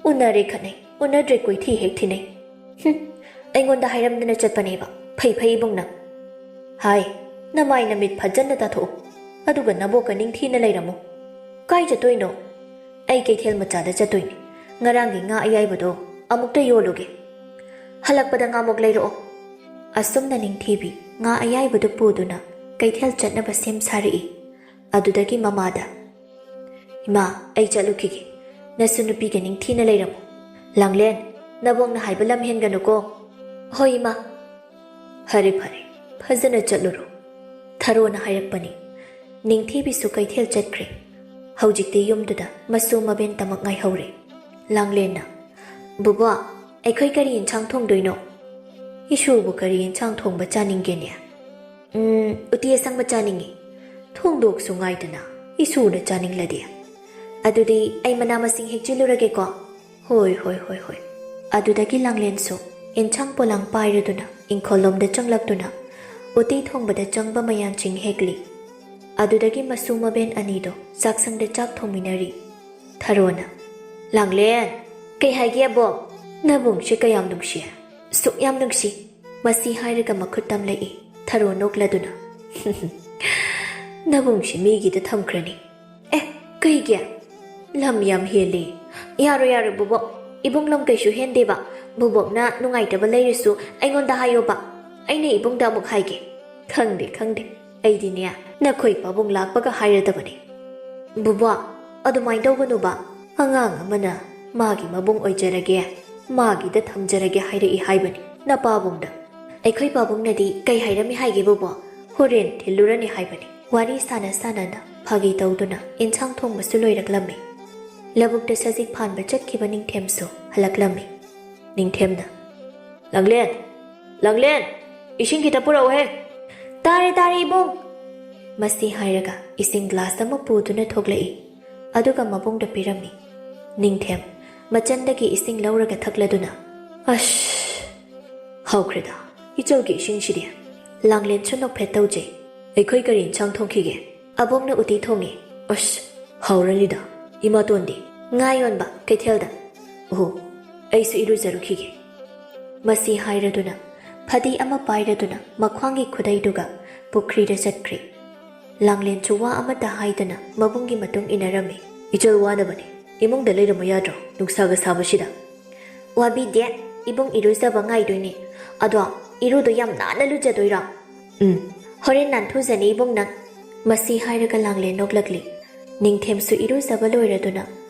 ꯎꯅꯔꯦ ꯈꯠꯅꯩ, ꯎꯅꯗ꯭ꯔꯦ ꯀꯣꯏꯊꯤ ꯍꯦꯛ ꯊꯤꯅꯩ꯫" "ꯍꯨꯝ, ꯑꯩꯉꯣꯟꯗ ꯍꯥꯏꯔꯝꯗꯅ ꯆꯠꯄꯅꯦꯕ꯫ ꯐꯩ ꯐꯩ ꯏꯕꯨꯡ ꯅꯪ꯫" "ꯍꯥꯏ, ꯅꯃꯥꯏ ꯅꯃꯤꯠ ꯐꯖꯅ ꯇꯥꯊꯣꯛꯎ꯫ ꯑꯗꯨꯒ ꯅꯕꯣꯛꯀ ꯅꯤꯡꯊꯤꯅ ꯂꯩꯔꯝꯃꯨ꯫" "ꯀꯥꯏ ꯆꯠꯇꯣꯏꯅꯣ?" "ꯑꯩ ꯀꯩꯊꯦꯜ ꯃꯆꯥꯗ ꯆꯠꯇꯣꯏꯅꯤ꯫ ꯉꯔꯥꯡꯒꯤ ꯉꯥ ꯑꯌꯥꯏꯕꯗꯣ ꯑꯃꯨꯛꯇ ꯌꯣꯜꯂꯨꯒꯦ꯫ ꯍꯜꯂꯛꯄꯗ ꯉꯥꯃꯣꯛ ꯂꯩꯔꯛꯑꯣ꯫" ꯑꯁꯨꯝꯅ ꯅꯤꯡꯊꯤꯕꯤ ꯉꯥ ꯑꯌꯥꯏꯕꯗꯨ ꯄꯨꯗꯨꯅ ꯀꯩꯊꯦꯜ ꯆꯠꯅꯕ ꯁꯦꯝ ꯁꯥꯔꯛꯏ꯫ ꯑꯗꯨꯗꯒꯤ ꯃꯃꯥꯗ, "ꯏꯃꯥ, ꯑꯩ ꯆꯠꯂꯨꯈꯤꯒꯦ꯫ ꯅꯁꯨ ꯅꯨꯄꯤꯒ ꯅꯤꯡꯊꯤꯅ ꯂꯩꯔꯝꯃꯨ꯫ ꯂꯥꯡꯂꯦꯟ, ꯅꯕꯣꯛꯅ ꯍꯥꯏꯕ ꯂꯝ ꯍꯦꯟꯒꯅꯨꯀꯣ꯫" "ꯍꯣꯏ, ꯏꯃꯥ꯫" "ꯐꯔꯦ, ꯐꯔꯦ, ꯐꯖꯅ ꯆꯠꯂꯨꯔꯣ꯫" ꯊꯔꯣꯅ ꯍꯥꯏꯔꯛꯄꯅꯤ꯫ ꯅꯤꯡꯊꯤꯕꯤꯁꯨ ꯀꯩꯊꯦꯜ ꯆꯠꯈ꯭ꯔꯦ꯫ ꯍꯧꯖꯤꯛꯇꯤ ꯌꯨꯝꯗꯨꯗ ꯃꯁꯨ ꯃꯕꯦꯟꯇꯃꯛ ꯉꯥꯏꯍꯧꯔꯦ꯫ ꯂꯥꯡꯂꯦꯟꯅ, "ꯕꯨꯕꯣꯛ, ꯑꯩꯈꯣꯏ ꯀꯔꯤ ꯌꯦꯟꯁꯥꯡ ꯊꯣꯡꯗꯣꯏꯅꯣ?" "ꯏꯁꯨꯕꯨ ꯀꯔꯤ ꯌꯦꯟꯁꯥꯡ ꯊꯣꯡꯕ ꯆꯥꯅꯤꯡꯒꯦꯅꯦ?" "ꯎꯝ, ꯎꯇꯤ ꯑꯁꯪꯕ ꯆꯥꯅꯤꯡꯉꯤ꯫" "ꯊꯣꯡꯗꯣꯛꯁꯨ ꯉꯥꯏꯗꯅ, ꯏꯁꯨꯅ ꯆꯥꯅꯤꯡꯂꯗꯤ꯫" "ꯑꯗꯨꯗꯤ ꯑꯩ ꯃꯅꯥ ꯃꯁꯤꯡ ꯍꯦꯛꯆꯤꯜꯂꯨꯔꯒꯦꯀꯣ꯫" "ꯍꯣꯏ, ꯍꯣꯏ, ꯍꯣꯏ, ꯍꯣꯏ꯫" ꯑꯗꯨꯗꯒꯤ ꯂꯥꯡꯂꯦꯟꯁꯨ ꯏꯟꯁꯥꯡ ꯄꯣꯂꯥꯡ ꯄꯥꯏꯔꯗꯨꯅ ꯏꯪꯈꯣꯜꯂꯣꯝꯗ ꯆꯪꯂꯛꯇꯨꯅ ꯎꯇꯤ ꯊꯣꯡꯕꯗ ꯆꯪꯕ ꯃꯌꯥꯟꯁꯤꯡ ꯍꯦꯛꯂꯤ꯫ ꯑꯗꯨꯗꯒꯤ ꯃꯁꯨ ꯃꯕꯦꯟ ꯑꯅꯤꯗꯣ ꯆꯥꯛꯁꯪꯗ ꯆꯥꯛ ꯊꯣꯡꯃꯤꯟꯅꯔꯤ꯫ ꯊꯔꯣꯅ, "ꯂꯥꯡꯂꯦꯟ, ꯀꯩ ꯍꯥꯏꯒꯦ ꯑꯕꯣꯛ? ꯅꯕꯨꯡꯁꯦ ꯀꯌꯥꯝ ꯅꯨꯡꯁꯤ, ꯁꯨꯛ ꯌꯥꯝ ꯅꯨꯡꯁꯤ꯫" ꯃꯁꯤ ꯍꯥꯏꯔꯒ ꯃꯈꯨꯠ ꯇꯝꯂꯛꯏ꯫ ꯊꯔꯣ ꯅꯣꯛꯂꯗꯨꯅ, "ꯅꯕꯨꯡꯁꯤ ꯃꯤꯒꯤꯗ ꯊꯝꯈ꯭ꯔꯅꯤ꯫" "ꯑꯦ, ꯀꯩꯒꯤ? ꯂꯝ ꯌꯥꯝ ꯍꯦꯜꯂꯤ꯫" "ꯌꯥꯔꯣꯏ, ꯌꯥꯔꯣꯏ ꯕꯨꯕꯣꯛ, ꯏꯕꯨꯡ ꯂꯝ ꯀꯩꯁꯨ ꯍꯦꯟꯗꯦꯕ꯫ ꯕꯨꯕꯣꯛꯅ ꯅꯨꯡꯉꯥꯏꯇꯕ ꯂꯩꯔꯁꯨ ꯑꯩꯉꯣꯟꯗ ꯍꯥꯏꯌꯣꯕ, ꯑꯩꯅ ꯏꯕꯨꯡꯗ ꯑꯃꯨꯛ ꯍꯥꯏꯒꯦ꯫" "ꯈꯪꯗꯦ, ꯈꯪꯗꯦ, ꯑꯩꯗꯤꯅꯦ ꯅꯈꯣꯏ ꯄꯥꯕꯨꯡ ꯂꯥꯛꯄꯒ ꯍꯥꯏꯔꯗꯕꯅꯤ꯫" "ꯕꯨꯕꯣꯛ, ꯑꯗꯨꯃꯥꯏꯅ ꯇꯧꯒꯅꯨꯕ꯫ ꯑꯉꯥꯡ ꯑꯃꯅ ꯃꯥꯒꯤ ꯃꯕꯨꯡ ꯑꯣꯏꯖꯔꯒꯦ, ꯃꯥꯒꯤꯗ ꯊꯝꯖꯔꯒꯦ ꯍꯥꯏꯔꯛꯏ ꯍꯥꯏꯕꯅꯤ ꯅꯄꯥꯕꯨꯡꯗ꯫" "ꯑꯩꯈꯣꯏ ꯄꯥꯕꯨꯡꯅꯗꯤ ꯀꯩ ꯍꯥꯏꯔꯝꯃꯤ ꯍꯥꯏꯒꯦ ꯕꯨꯕꯣꯛ?" "ꯍꯣꯔꯦꯟ ꯊꯤꯜꯂꯨꯔꯅꯤ ꯍꯥꯏꯕꯅꯤ꯫" ꯋꯥꯔꯤ ꯁꯥꯟꯅ ꯁꯥꯟꯅꯅ ꯐꯥꯒꯤ ꯇꯧꯗꯨꯅ ꯏꯟꯁꯥꯡ ꯊꯣꯡꯕꯁꯨ ꯂꯣꯏꯔꯛꯂꯝꯃꯤ꯫ ꯂꯧꯕꯨꯛꯇ ꯁꯖꯤꯛ ꯐꯥꯟꯕ ꯆꯠꯈꯤꯕ ꯅꯤꯡꯊꯦꯝꯁꯨ ꯍꯜꯂꯛꯂꯝꯃꯤ꯫ ꯅꯤꯡꯊꯦꯝꯅ, "ꯂꯥꯡꯂꯦꯟ! ꯂꯥꯡꯂꯦꯟ! ꯏꯁꯤꯡ ꯈꯤꯇ ꯄꯨꯔꯛꯎꯍꯦ!" "ꯇꯥꯔꯦ, ꯇꯥꯔꯦ, ꯏꯕꯨꯡ!" ꯃꯁꯤ ꯍꯥꯏꯔꯒ ꯏꯁꯤꯡ ꯒ꯭ꯂꯥꯁ ꯑꯃ ꯄꯨꯗꯨꯅ ꯊꯣꯛꯂꯛꯏ꯫ ꯑꯗꯨꯒ ꯃꯕꯨꯡꯗ ꯄꯤꯔꯝꯃꯤ꯫ ꯅꯤꯡꯊꯦꯝ ꯃꯆꯟꯗꯒꯤ ꯏꯁꯤꯡ ꯂꯧꯔꯒ ꯊꯛꯂꯗꯨꯅ, "ꯑꯁ! ꯍꯥꯎꯈ꯭ꯔꯦꯗ, ꯏꯆꯜꯒꯤ ꯏꯁꯤꯡꯁꯤꯗꯤ!" ꯂꯥꯡꯂꯦꯟꯁꯨ ꯅꯣꯛꯐꯦꯠ ꯇꯧꯖꯩ꯫ "ꯑꯩꯈꯣꯏ ꯀꯔꯤ ꯏꯟꯁꯥꯡ ꯊꯣꯡꯈꯤꯒꯦ?" "ꯑꯕꯣꯛꯅ ꯎꯇꯤ ꯊꯣꯡꯉꯤ꯫" "ꯑꯁ! ꯍꯥꯎꯔꯅꯤꯗ꯫ ꯏꯃꯥꯇꯣꯟꯗꯤ?" "ꯉꯥ ꯌꯣꯟꯕ ꯀꯩꯊꯦꯜꯗ꯫" "ꯑꯣꯍꯣ, ꯑꯩꯁꯨ ꯏꯔꯨꯖꯔꯨꯈꯤꯒꯦ꯫" ꯃꯁꯤ ꯍꯥꯏꯔꯗꯨꯅ ꯐꯗꯤ ꯑꯃ ꯄꯥꯏꯔꯗꯨꯅ ꯃꯈ꯭ꯋꯥꯡꯒꯤ ꯈꯨꯗꯩꯗꯨꯒ ꯄꯨꯈ꯭ꯔꯤꯗ ꯆꯠꯈ꯭ꯔꯦ꯫ ꯂꯥꯡꯂꯦꯟꯁꯨ ꯋꯥ ꯑꯃꯠꯇ ꯍꯥꯏꯗꯅ ꯃꯕꯨꯡꯒꯤ ꯃꯇꯨꯡ ꯏꯟꯅꯔꯝꯃꯤ꯫ "ꯏꯆꯜ ꯋꯥꯅꯕꯅꯤ, ꯏꯃꯨꯡꯗ ꯂꯩꯔꯝꯃꯨ ꯌꯥꯗ꯭ꯔꯣ, ꯅꯨꯡꯁꯥꯒ ꯁꯥꯕꯁꯤꯗ?" "ꯋꯥꯕꯤꯗꯦ, ꯏꯕꯨꯡ ꯏꯔꯨꯖꯕ ꯉꯥꯏꯗꯣꯏꯅꯦ꯫ ꯑꯗꯣ ꯏꯔꯨꯗꯣ ꯌꯥꯝ ꯅꯥꯟꯅ ꯂꯨꯖꯗꯣꯏꯔꯣ?" "ꯎꯝ, ꯍꯣꯔꯦꯟ ꯅꯥꯟꯊꯨꯖꯅꯤ ꯏꯕꯨꯡ ꯅꯪ꯫" ꯃꯁꯤ ꯍꯥꯏꯔꯒ ꯂꯥꯡꯂꯦꯟ ꯅꯣꯛꯂꯛꯂꯤ꯫ ꯅꯤꯡꯊꯦꯝꯁꯨ ꯏꯔꯨꯖꯕ ꯂꯣꯏꯔꯗꯨꯅ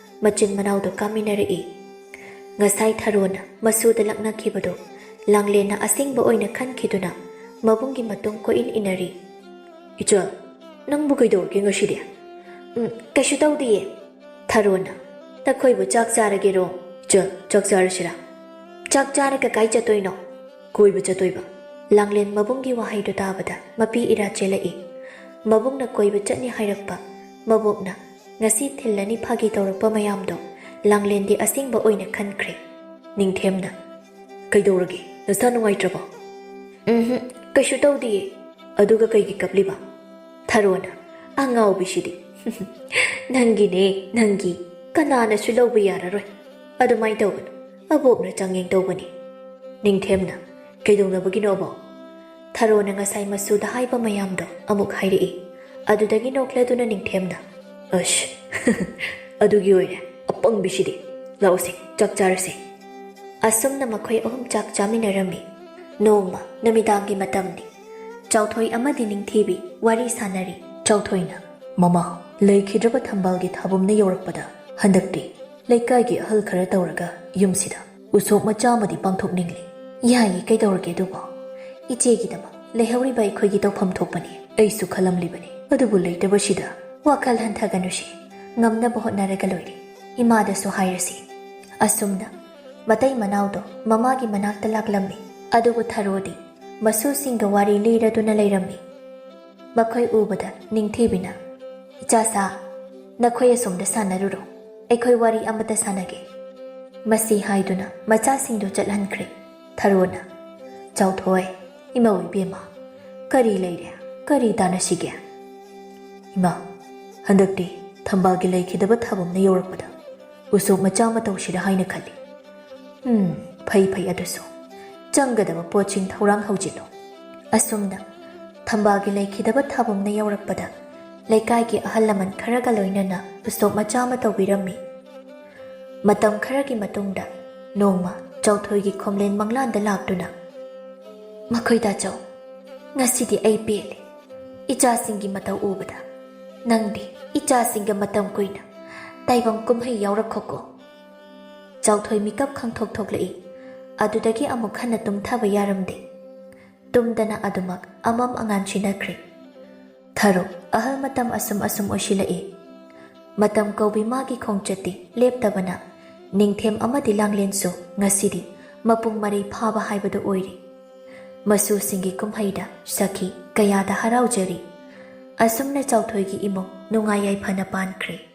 ꯃꯆꯤꯟ ꯃꯅꯥꯎꯗꯣ ꯀꯥꯃꯤꯟꯅꯔꯛꯏ꯫ ꯉꯁꯥꯏ ꯊꯔꯣꯅ ꯃꯁꯨꯗ ꯂꯛꯅꯈꯤꯕꯗꯣ ꯂꯥꯡꯂꯦꯟꯅ ꯑꯁꯦꯡꯕ ꯑꯣꯏꯅ ꯈꯟꯈꯤꯗꯨꯅ ꯃꯕꯨꯡꯒꯤ ꯃꯇꯨꯡ ꯀꯣꯏꯏꯟ ꯏꯟꯅꯔꯤ꯫ "ꯏꯆꯜ, ꯅꯪꯕꯨ ꯀꯩꯗꯧꯔꯒꯦ ꯉꯁꯤꯗꯤ?" "ꯎꯝ, ꯀꯩꯁꯨ ꯇꯧꯗꯤꯌꯦ꯫" ꯊꯔꯣꯅ, "ꯅꯈꯣꯏꯕꯨ ꯆꯥꯛ ꯆꯥꯔꯒꯦꯔꯣ?" "ꯏꯆꯜ, ꯆꯥꯛ ꯆꯥꯔꯁꯤꯔꯥ?" "ꯆꯥꯛ ꯆꯥꯔꯒ ꯀꯥꯏ ꯆꯠꯇꯣꯏꯅꯣ?" "ꯀꯣꯏꯕ ꯆꯠꯇꯣꯏꯕ꯫" ꯂꯥꯡꯂꯦꯟ ꯃꯕꯨꯡꯒꯤ ꯋꯥꯍꯩꯗꯨ ꯇꯥꯕꯗ ꯃꯄꯤ ꯏꯔꯥ ꯆꯦꯜꯂꯛꯏ꯫ ꯃꯕꯨꯡꯅ ꯀꯣꯏꯕ ꯆꯠꯅꯤ ꯍꯥꯏꯔꯛꯄ, ꯃꯕꯣꯛꯅ ꯉꯁꯤ ꯊꯤꯜꯂꯅꯤ ꯐꯥꯒꯤ ꯇꯧꯔꯛꯄ ꯃꯌꯥꯝꯗꯣ ꯂꯥꯡꯂꯦꯟꯗꯤ ꯑꯁꯦꯡꯕ ꯑꯣꯏꯅ ꯈꯟꯈ꯭ꯔꯦ꯫ ꯅꯤꯡꯊꯦꯝꯅ, "ꯀꯩꯗꯧꯔꯒꯦ? ꯅꯁꯥ ꯅꯨꯡꯉꯥꯏꯇ꯭ꯔꯕꯣ?" "ꯎꯝꯍꯨꯝ, ꯀꯩꯁꯨ ꯇꯧꯗꯤꯌꯦ꯫" "ꯑꯗꯨꯒ ꯀꯩꯒꯤ ꯀꯞꯂꯤꯕ?" ꯊꯔꯣꯅ, "ꯑꯉꯥꯎꯕꯤꯁꯤꯗꯤ꯫ ꯅꯪꯒꯤꯅꯦ, ꯅꯪꯒꯤ꯫ ꯀꯅꯥꯅꯁꯨ ꯂꯧꯕ ꯌꯥꯔꯔꯣꯏ꯫ ꯑꯗꯨꯃꯥꯏꯅ ꯇꯧꯒꯅꯨ꯫ ꯑꯕꯣꯛꯅ ꯆꯥꯡꯌꯦꯡ ꯇꯧꯕꯅꯤ꯫" ꯅꯤꯡꯊꯦꯝꯅ, "ꯀꯩꯗꯧꯅꯕꯒꯤꯅꯣ ꯑꯕꯣꯛ?" ꯊꯔꯣꯅ ꯉꯁꯥꯏ ꯃꯁꯨꯗ ꯍꯥꯏꯕ ꯃꯌꯥꯝꯗꯣ ꯑꯃꯨꯛ ꯍꯥꯏꯔꯛꯏ꯫ ꯑꯗꯨꯗꯒꯤ ꯅꯣꯛꯂꯗꯨꯅ ꯅꯤꯡꯊꯦꯝꯅ, "ꯑꯁ, ꯑꯗꯨꯒꯤ ꯑꯣꯏꯔꯦ꯫ ꯑꯄꯪꯕꯤꯁꯤꯗꯤ꯫ ꯂꯥꯛꯎꯁꯦ, ꯆꯥꯛ ꯆꯥꯔꯁꯦ꯫" ꯑꯁꯨꯝꯅ ꯃꯈꯣꯏ ꯑꯍꯨꯝ ꯆꯥꯛ ꯆꯥꯃꯤꯟꯅꯔꯝꯃꯤ꯫ ꯅꯣꯡꯃ ꯅꯨꯃꯤꯗꯥꯡꯒꯤ ꯃꯇꯝꯅꯤ꯫ ꯆꯥꯎꯊꯣꯏ ꯑꯃꯗꯤ ꯅꯤꯡꯊꯤꯕꯤ ꯋꯥꯔꯤ ꯁꯥꯟꯅꯔꯤ꯫ ꯆꯥꯎꯊꯣꯏꯅ, "ꯃꯃꯥ, ꯂꯩꯈꯤꯗ꯭ꯔꯕ ꯊꯝꯕꯥꯜꯒꯤ ꯊꯥꯕꯨꯝꯅ ꯌꯧꯔꯛꯄꯗ ꯍꯟꯗꯛꯇꯤ ꯂꯩꯀꯥꯏꯒꯤ ꯑꯍꯜ ꯈꯔ ꯇꯧꯔꯒ ꯌꯨꯝꯁꯤꯗ ꯎꯁꯣꯞ ꯃꯆꯥ ꯑꯃꯗꯤ ꯄꯥꯡꯊꯣꯛꯅꯤꯡꯂꯤ꯫" "ꯌꯥꯏꯌꯦ, ꯀꯩꯗꯧꯔꯒꯦ ꯑꯗꯨꯕꯣ? ꯏꯆꯦꯒꯤꯗꯃꯛ ꯂꯩꯍꯧꯔꯤꯕ ꯑꯩꯈꯣꯏꯒꯤ ꯇꯧꯐꯝ ꯊꯣꯛꯄꯅꯤ꯫ ꯑꯩꯁꯨ ꯈꯜꯂꯝꯂꯤꯕꯅꯤ, ꯑꯗꯨꯕꯨ ꯂꯩꯇꯕꯁꯤꯗ "ꯋꯥꯈꯜ ꯍꯟꯊꯒꯅꯨꯁꯤ, ꯉꯝꯅꯕ ꯍꯣꯠꯅꯔꯒ ꯂꯣꯏꯔꯦ꯫ ꯏꯃꯥꯗꯁꯨ ꯍꯥꯏꯔꯁꯤ"꯫ ꯑꯁꯨꯝꯅ ꯃꯇꯩ ꯃꯅꯥꯎꯗꯣ ꯃꯃꯥꯒꯤ ꯃꯅꯥꯛꯇ ꯂꯥꯛꯂꯝꯃꯤ꯫ ꯑꯗꯨꯕꯨ ꯊꯔꯣꯗꯤ ꯃꯁꯨꯁꯤꯡꯒ ꯋꯥꯔꯤ ꯂꯤꯔꯗꯨꯅ ꯂꯩꯔꯝꯃꯤ꯫ ꯃꯈꯣꯏ ꯎꯕꯗ ꯅꯤꯡꯊꯤꯕꯤꯅ, "ꯏꯆꯥꯁꯥ, ꯅꯈꯣꯏ ꯑꯁꯣꯝꯗ ꯁꯥꯟꯅꯔꯨꯔꯣ, ꯑꯩꯈꯣꯏ ꯋꯥꯔꯤ ꯑꯃꯇ ꯁꯥꯟꯅꯒꯦ"꯫ ꯃꯁꯤ ꯍꯥꯏꯗꯨꯅ ꯃꯆꯥꯁꯤꯡꯗꯨ ꯆꯠꯍꯟꯈ꯭ꯔꯦ꯫ ꯊꯔꯣꯅ, "ꯆꯥꯎꯊꯣꯏ, ꯏꯃꯧ ꯏꯕꯦꯝꯃ, ꯀꯔꯤ ꯂꯩꯔꯦ? ꯀꯔꯤ ꯇꯥꯟꯅꯁꯤꯒꯦ?" "ꯏꯃꯥ, ꯍꯟꯗꯛꯇꯤ ꯊꯝꯕꯥꯜꯒꯤ ꯂꯩꯈꯤꯗꯕ ꯊꯥꯕꯝꯅ ꯌꯧꯔꯛꯄꯗ ꯎꯁꯣꯞ ꯃꯆꯥ ꯑꯃ ꯇꯧꯁꯤꯔꯥ ꯍꯥꯏꯅ ꯈꯜꯂꯤ"꯫ "ꯎꯝ, ꯐꯩ ꯐꯩ, ꯑꯗꯨꯁꯨ꯫ ꯆꯪꯒꯗꯕ ꯄꯣꯠꯁꯤꯡ ꯊꯧꯔꯥꯡ ꯍꯧꯖꯤꯜꯂꯣ"꯫ ꯑꯁꯨꯝꯅ ꯊꯝꯕꯥꯜꯒꯤ ꯂꯩꯈꯤꯗꯕ ꯊꯥꯕꯝꯅ ꯌꯧꯔꯛꯄꯗ ꯂꯩꯀꯥꯏꯒꯤ ꯑꯍꯜ ꯂꯃꯟ ꯈꯔꯒ ꯂꯣꯏꯅꯅ ꯎꯁꯣꯞ ꯃꯆꯥ ꯑꯃ ꯇꯧꯕꯤꯔꯝꯃꯤ꯫ ꯃꯇꯝ ꯈꯔꯒꯤ ꯃꯇꯨꯡꯗ ꯅꯣꯡꯃ ꯆꯥꯎꯊꯣꯏꯒꯤ ꯈꯣꯝꯂꯦꯟ ꯃꯪꯂꯥꯟꯗ ꯂꯥꯛꯇꯨꯅ, "ꯃꯈꯣꯏ ꯗꯥꯆꯧ, ꯉꯁꯤꯗꯤ ꯑꯩ ꯄꯦꯜꯂꯦ꯫ ꯏꯆꯥꯁꯤꯡꯒꯤ ꯃꯇꯧ ꯎꯕꯗ ꯅꯪꯗꯤ ꯏꯆꯥꯁꯤꯡꯒ ꯃꯇꯝ ꯀꯨꯏꯅ ꯇꯥꯏꯕꯪ ꯀꯨꯝꯍꯩ ꯌꯥꯎꯔꯛꯈꯣꯀꯣ"꯫ ꯆꯥꯎꯊꯣꯏ ꯃꯤꯀꯞ ꯈꯪꯊꯣꯛ ꯊꯣꯛꯂꯛꯏ꯫ ꯑꯗꯨꯗꯒꯤ ꯑꯃꯨꯛ ꯍꯟꯅ ꯇꯨꯝꯊꯕ ꯌꯥꯔꯝꯗꯦ꯫ ꯇꯨꯝꯗꯅ ꯑꯗꯨꯃꯛ ꯑꯃꯝ ꯑꯉꯥꯟ ꯁꯤꯟꯅꯈ꯭ꯔꯦ꯫ ꯊꯔꯣ, ꯑꯍꯜ ꯃꯇꯝ ꯑꯁꯨꯝ ꯑꯁꯨꯝ ꯑꯣꯏꯁꯤꯜꯂꯛꯏ꯫ ꯃꯇꯝ ꯀꯧꯕꯤ ꯃꯥꯒꯤ ꯈꯣꯡꯆꯠꯇꯤ ꯂꯦꯞꯇꯕꯅ ꯅꯤꯡꯊꯦꯝ ꯑꯃꯗꯤ ꯂꯥꯡꯂꯦꯟꯁꯨ ꯉꯁꯤꯗꯤ ꯃꯄꯨꯡ ꯃꯔꯩ ꯐꯥꯕ ꯍꯥꯏꯕꯗꯨ ꯑꯣꯏꯔꯦ꯫ ꯃꯁꯨꯁꯤꯡꯒꯤ ꯀꯨꯝꯍꯩꯗ ꯁꯈꯤ ꯀꯌꯥꯗ ꯍꯔꯥꯎꯖꯔꯤ꯫ ꯑꯁꯨꯝꯅ ꯆꯥꯎꯊꯣꯏꯒꯤ ꯏꯃꯨꯡ ꯅꯨꯡꯉꯥꯏ ꯌꯥꯏꯐꯅ ꯄꯥꯟꯈ꯭ꯔꯦ꯫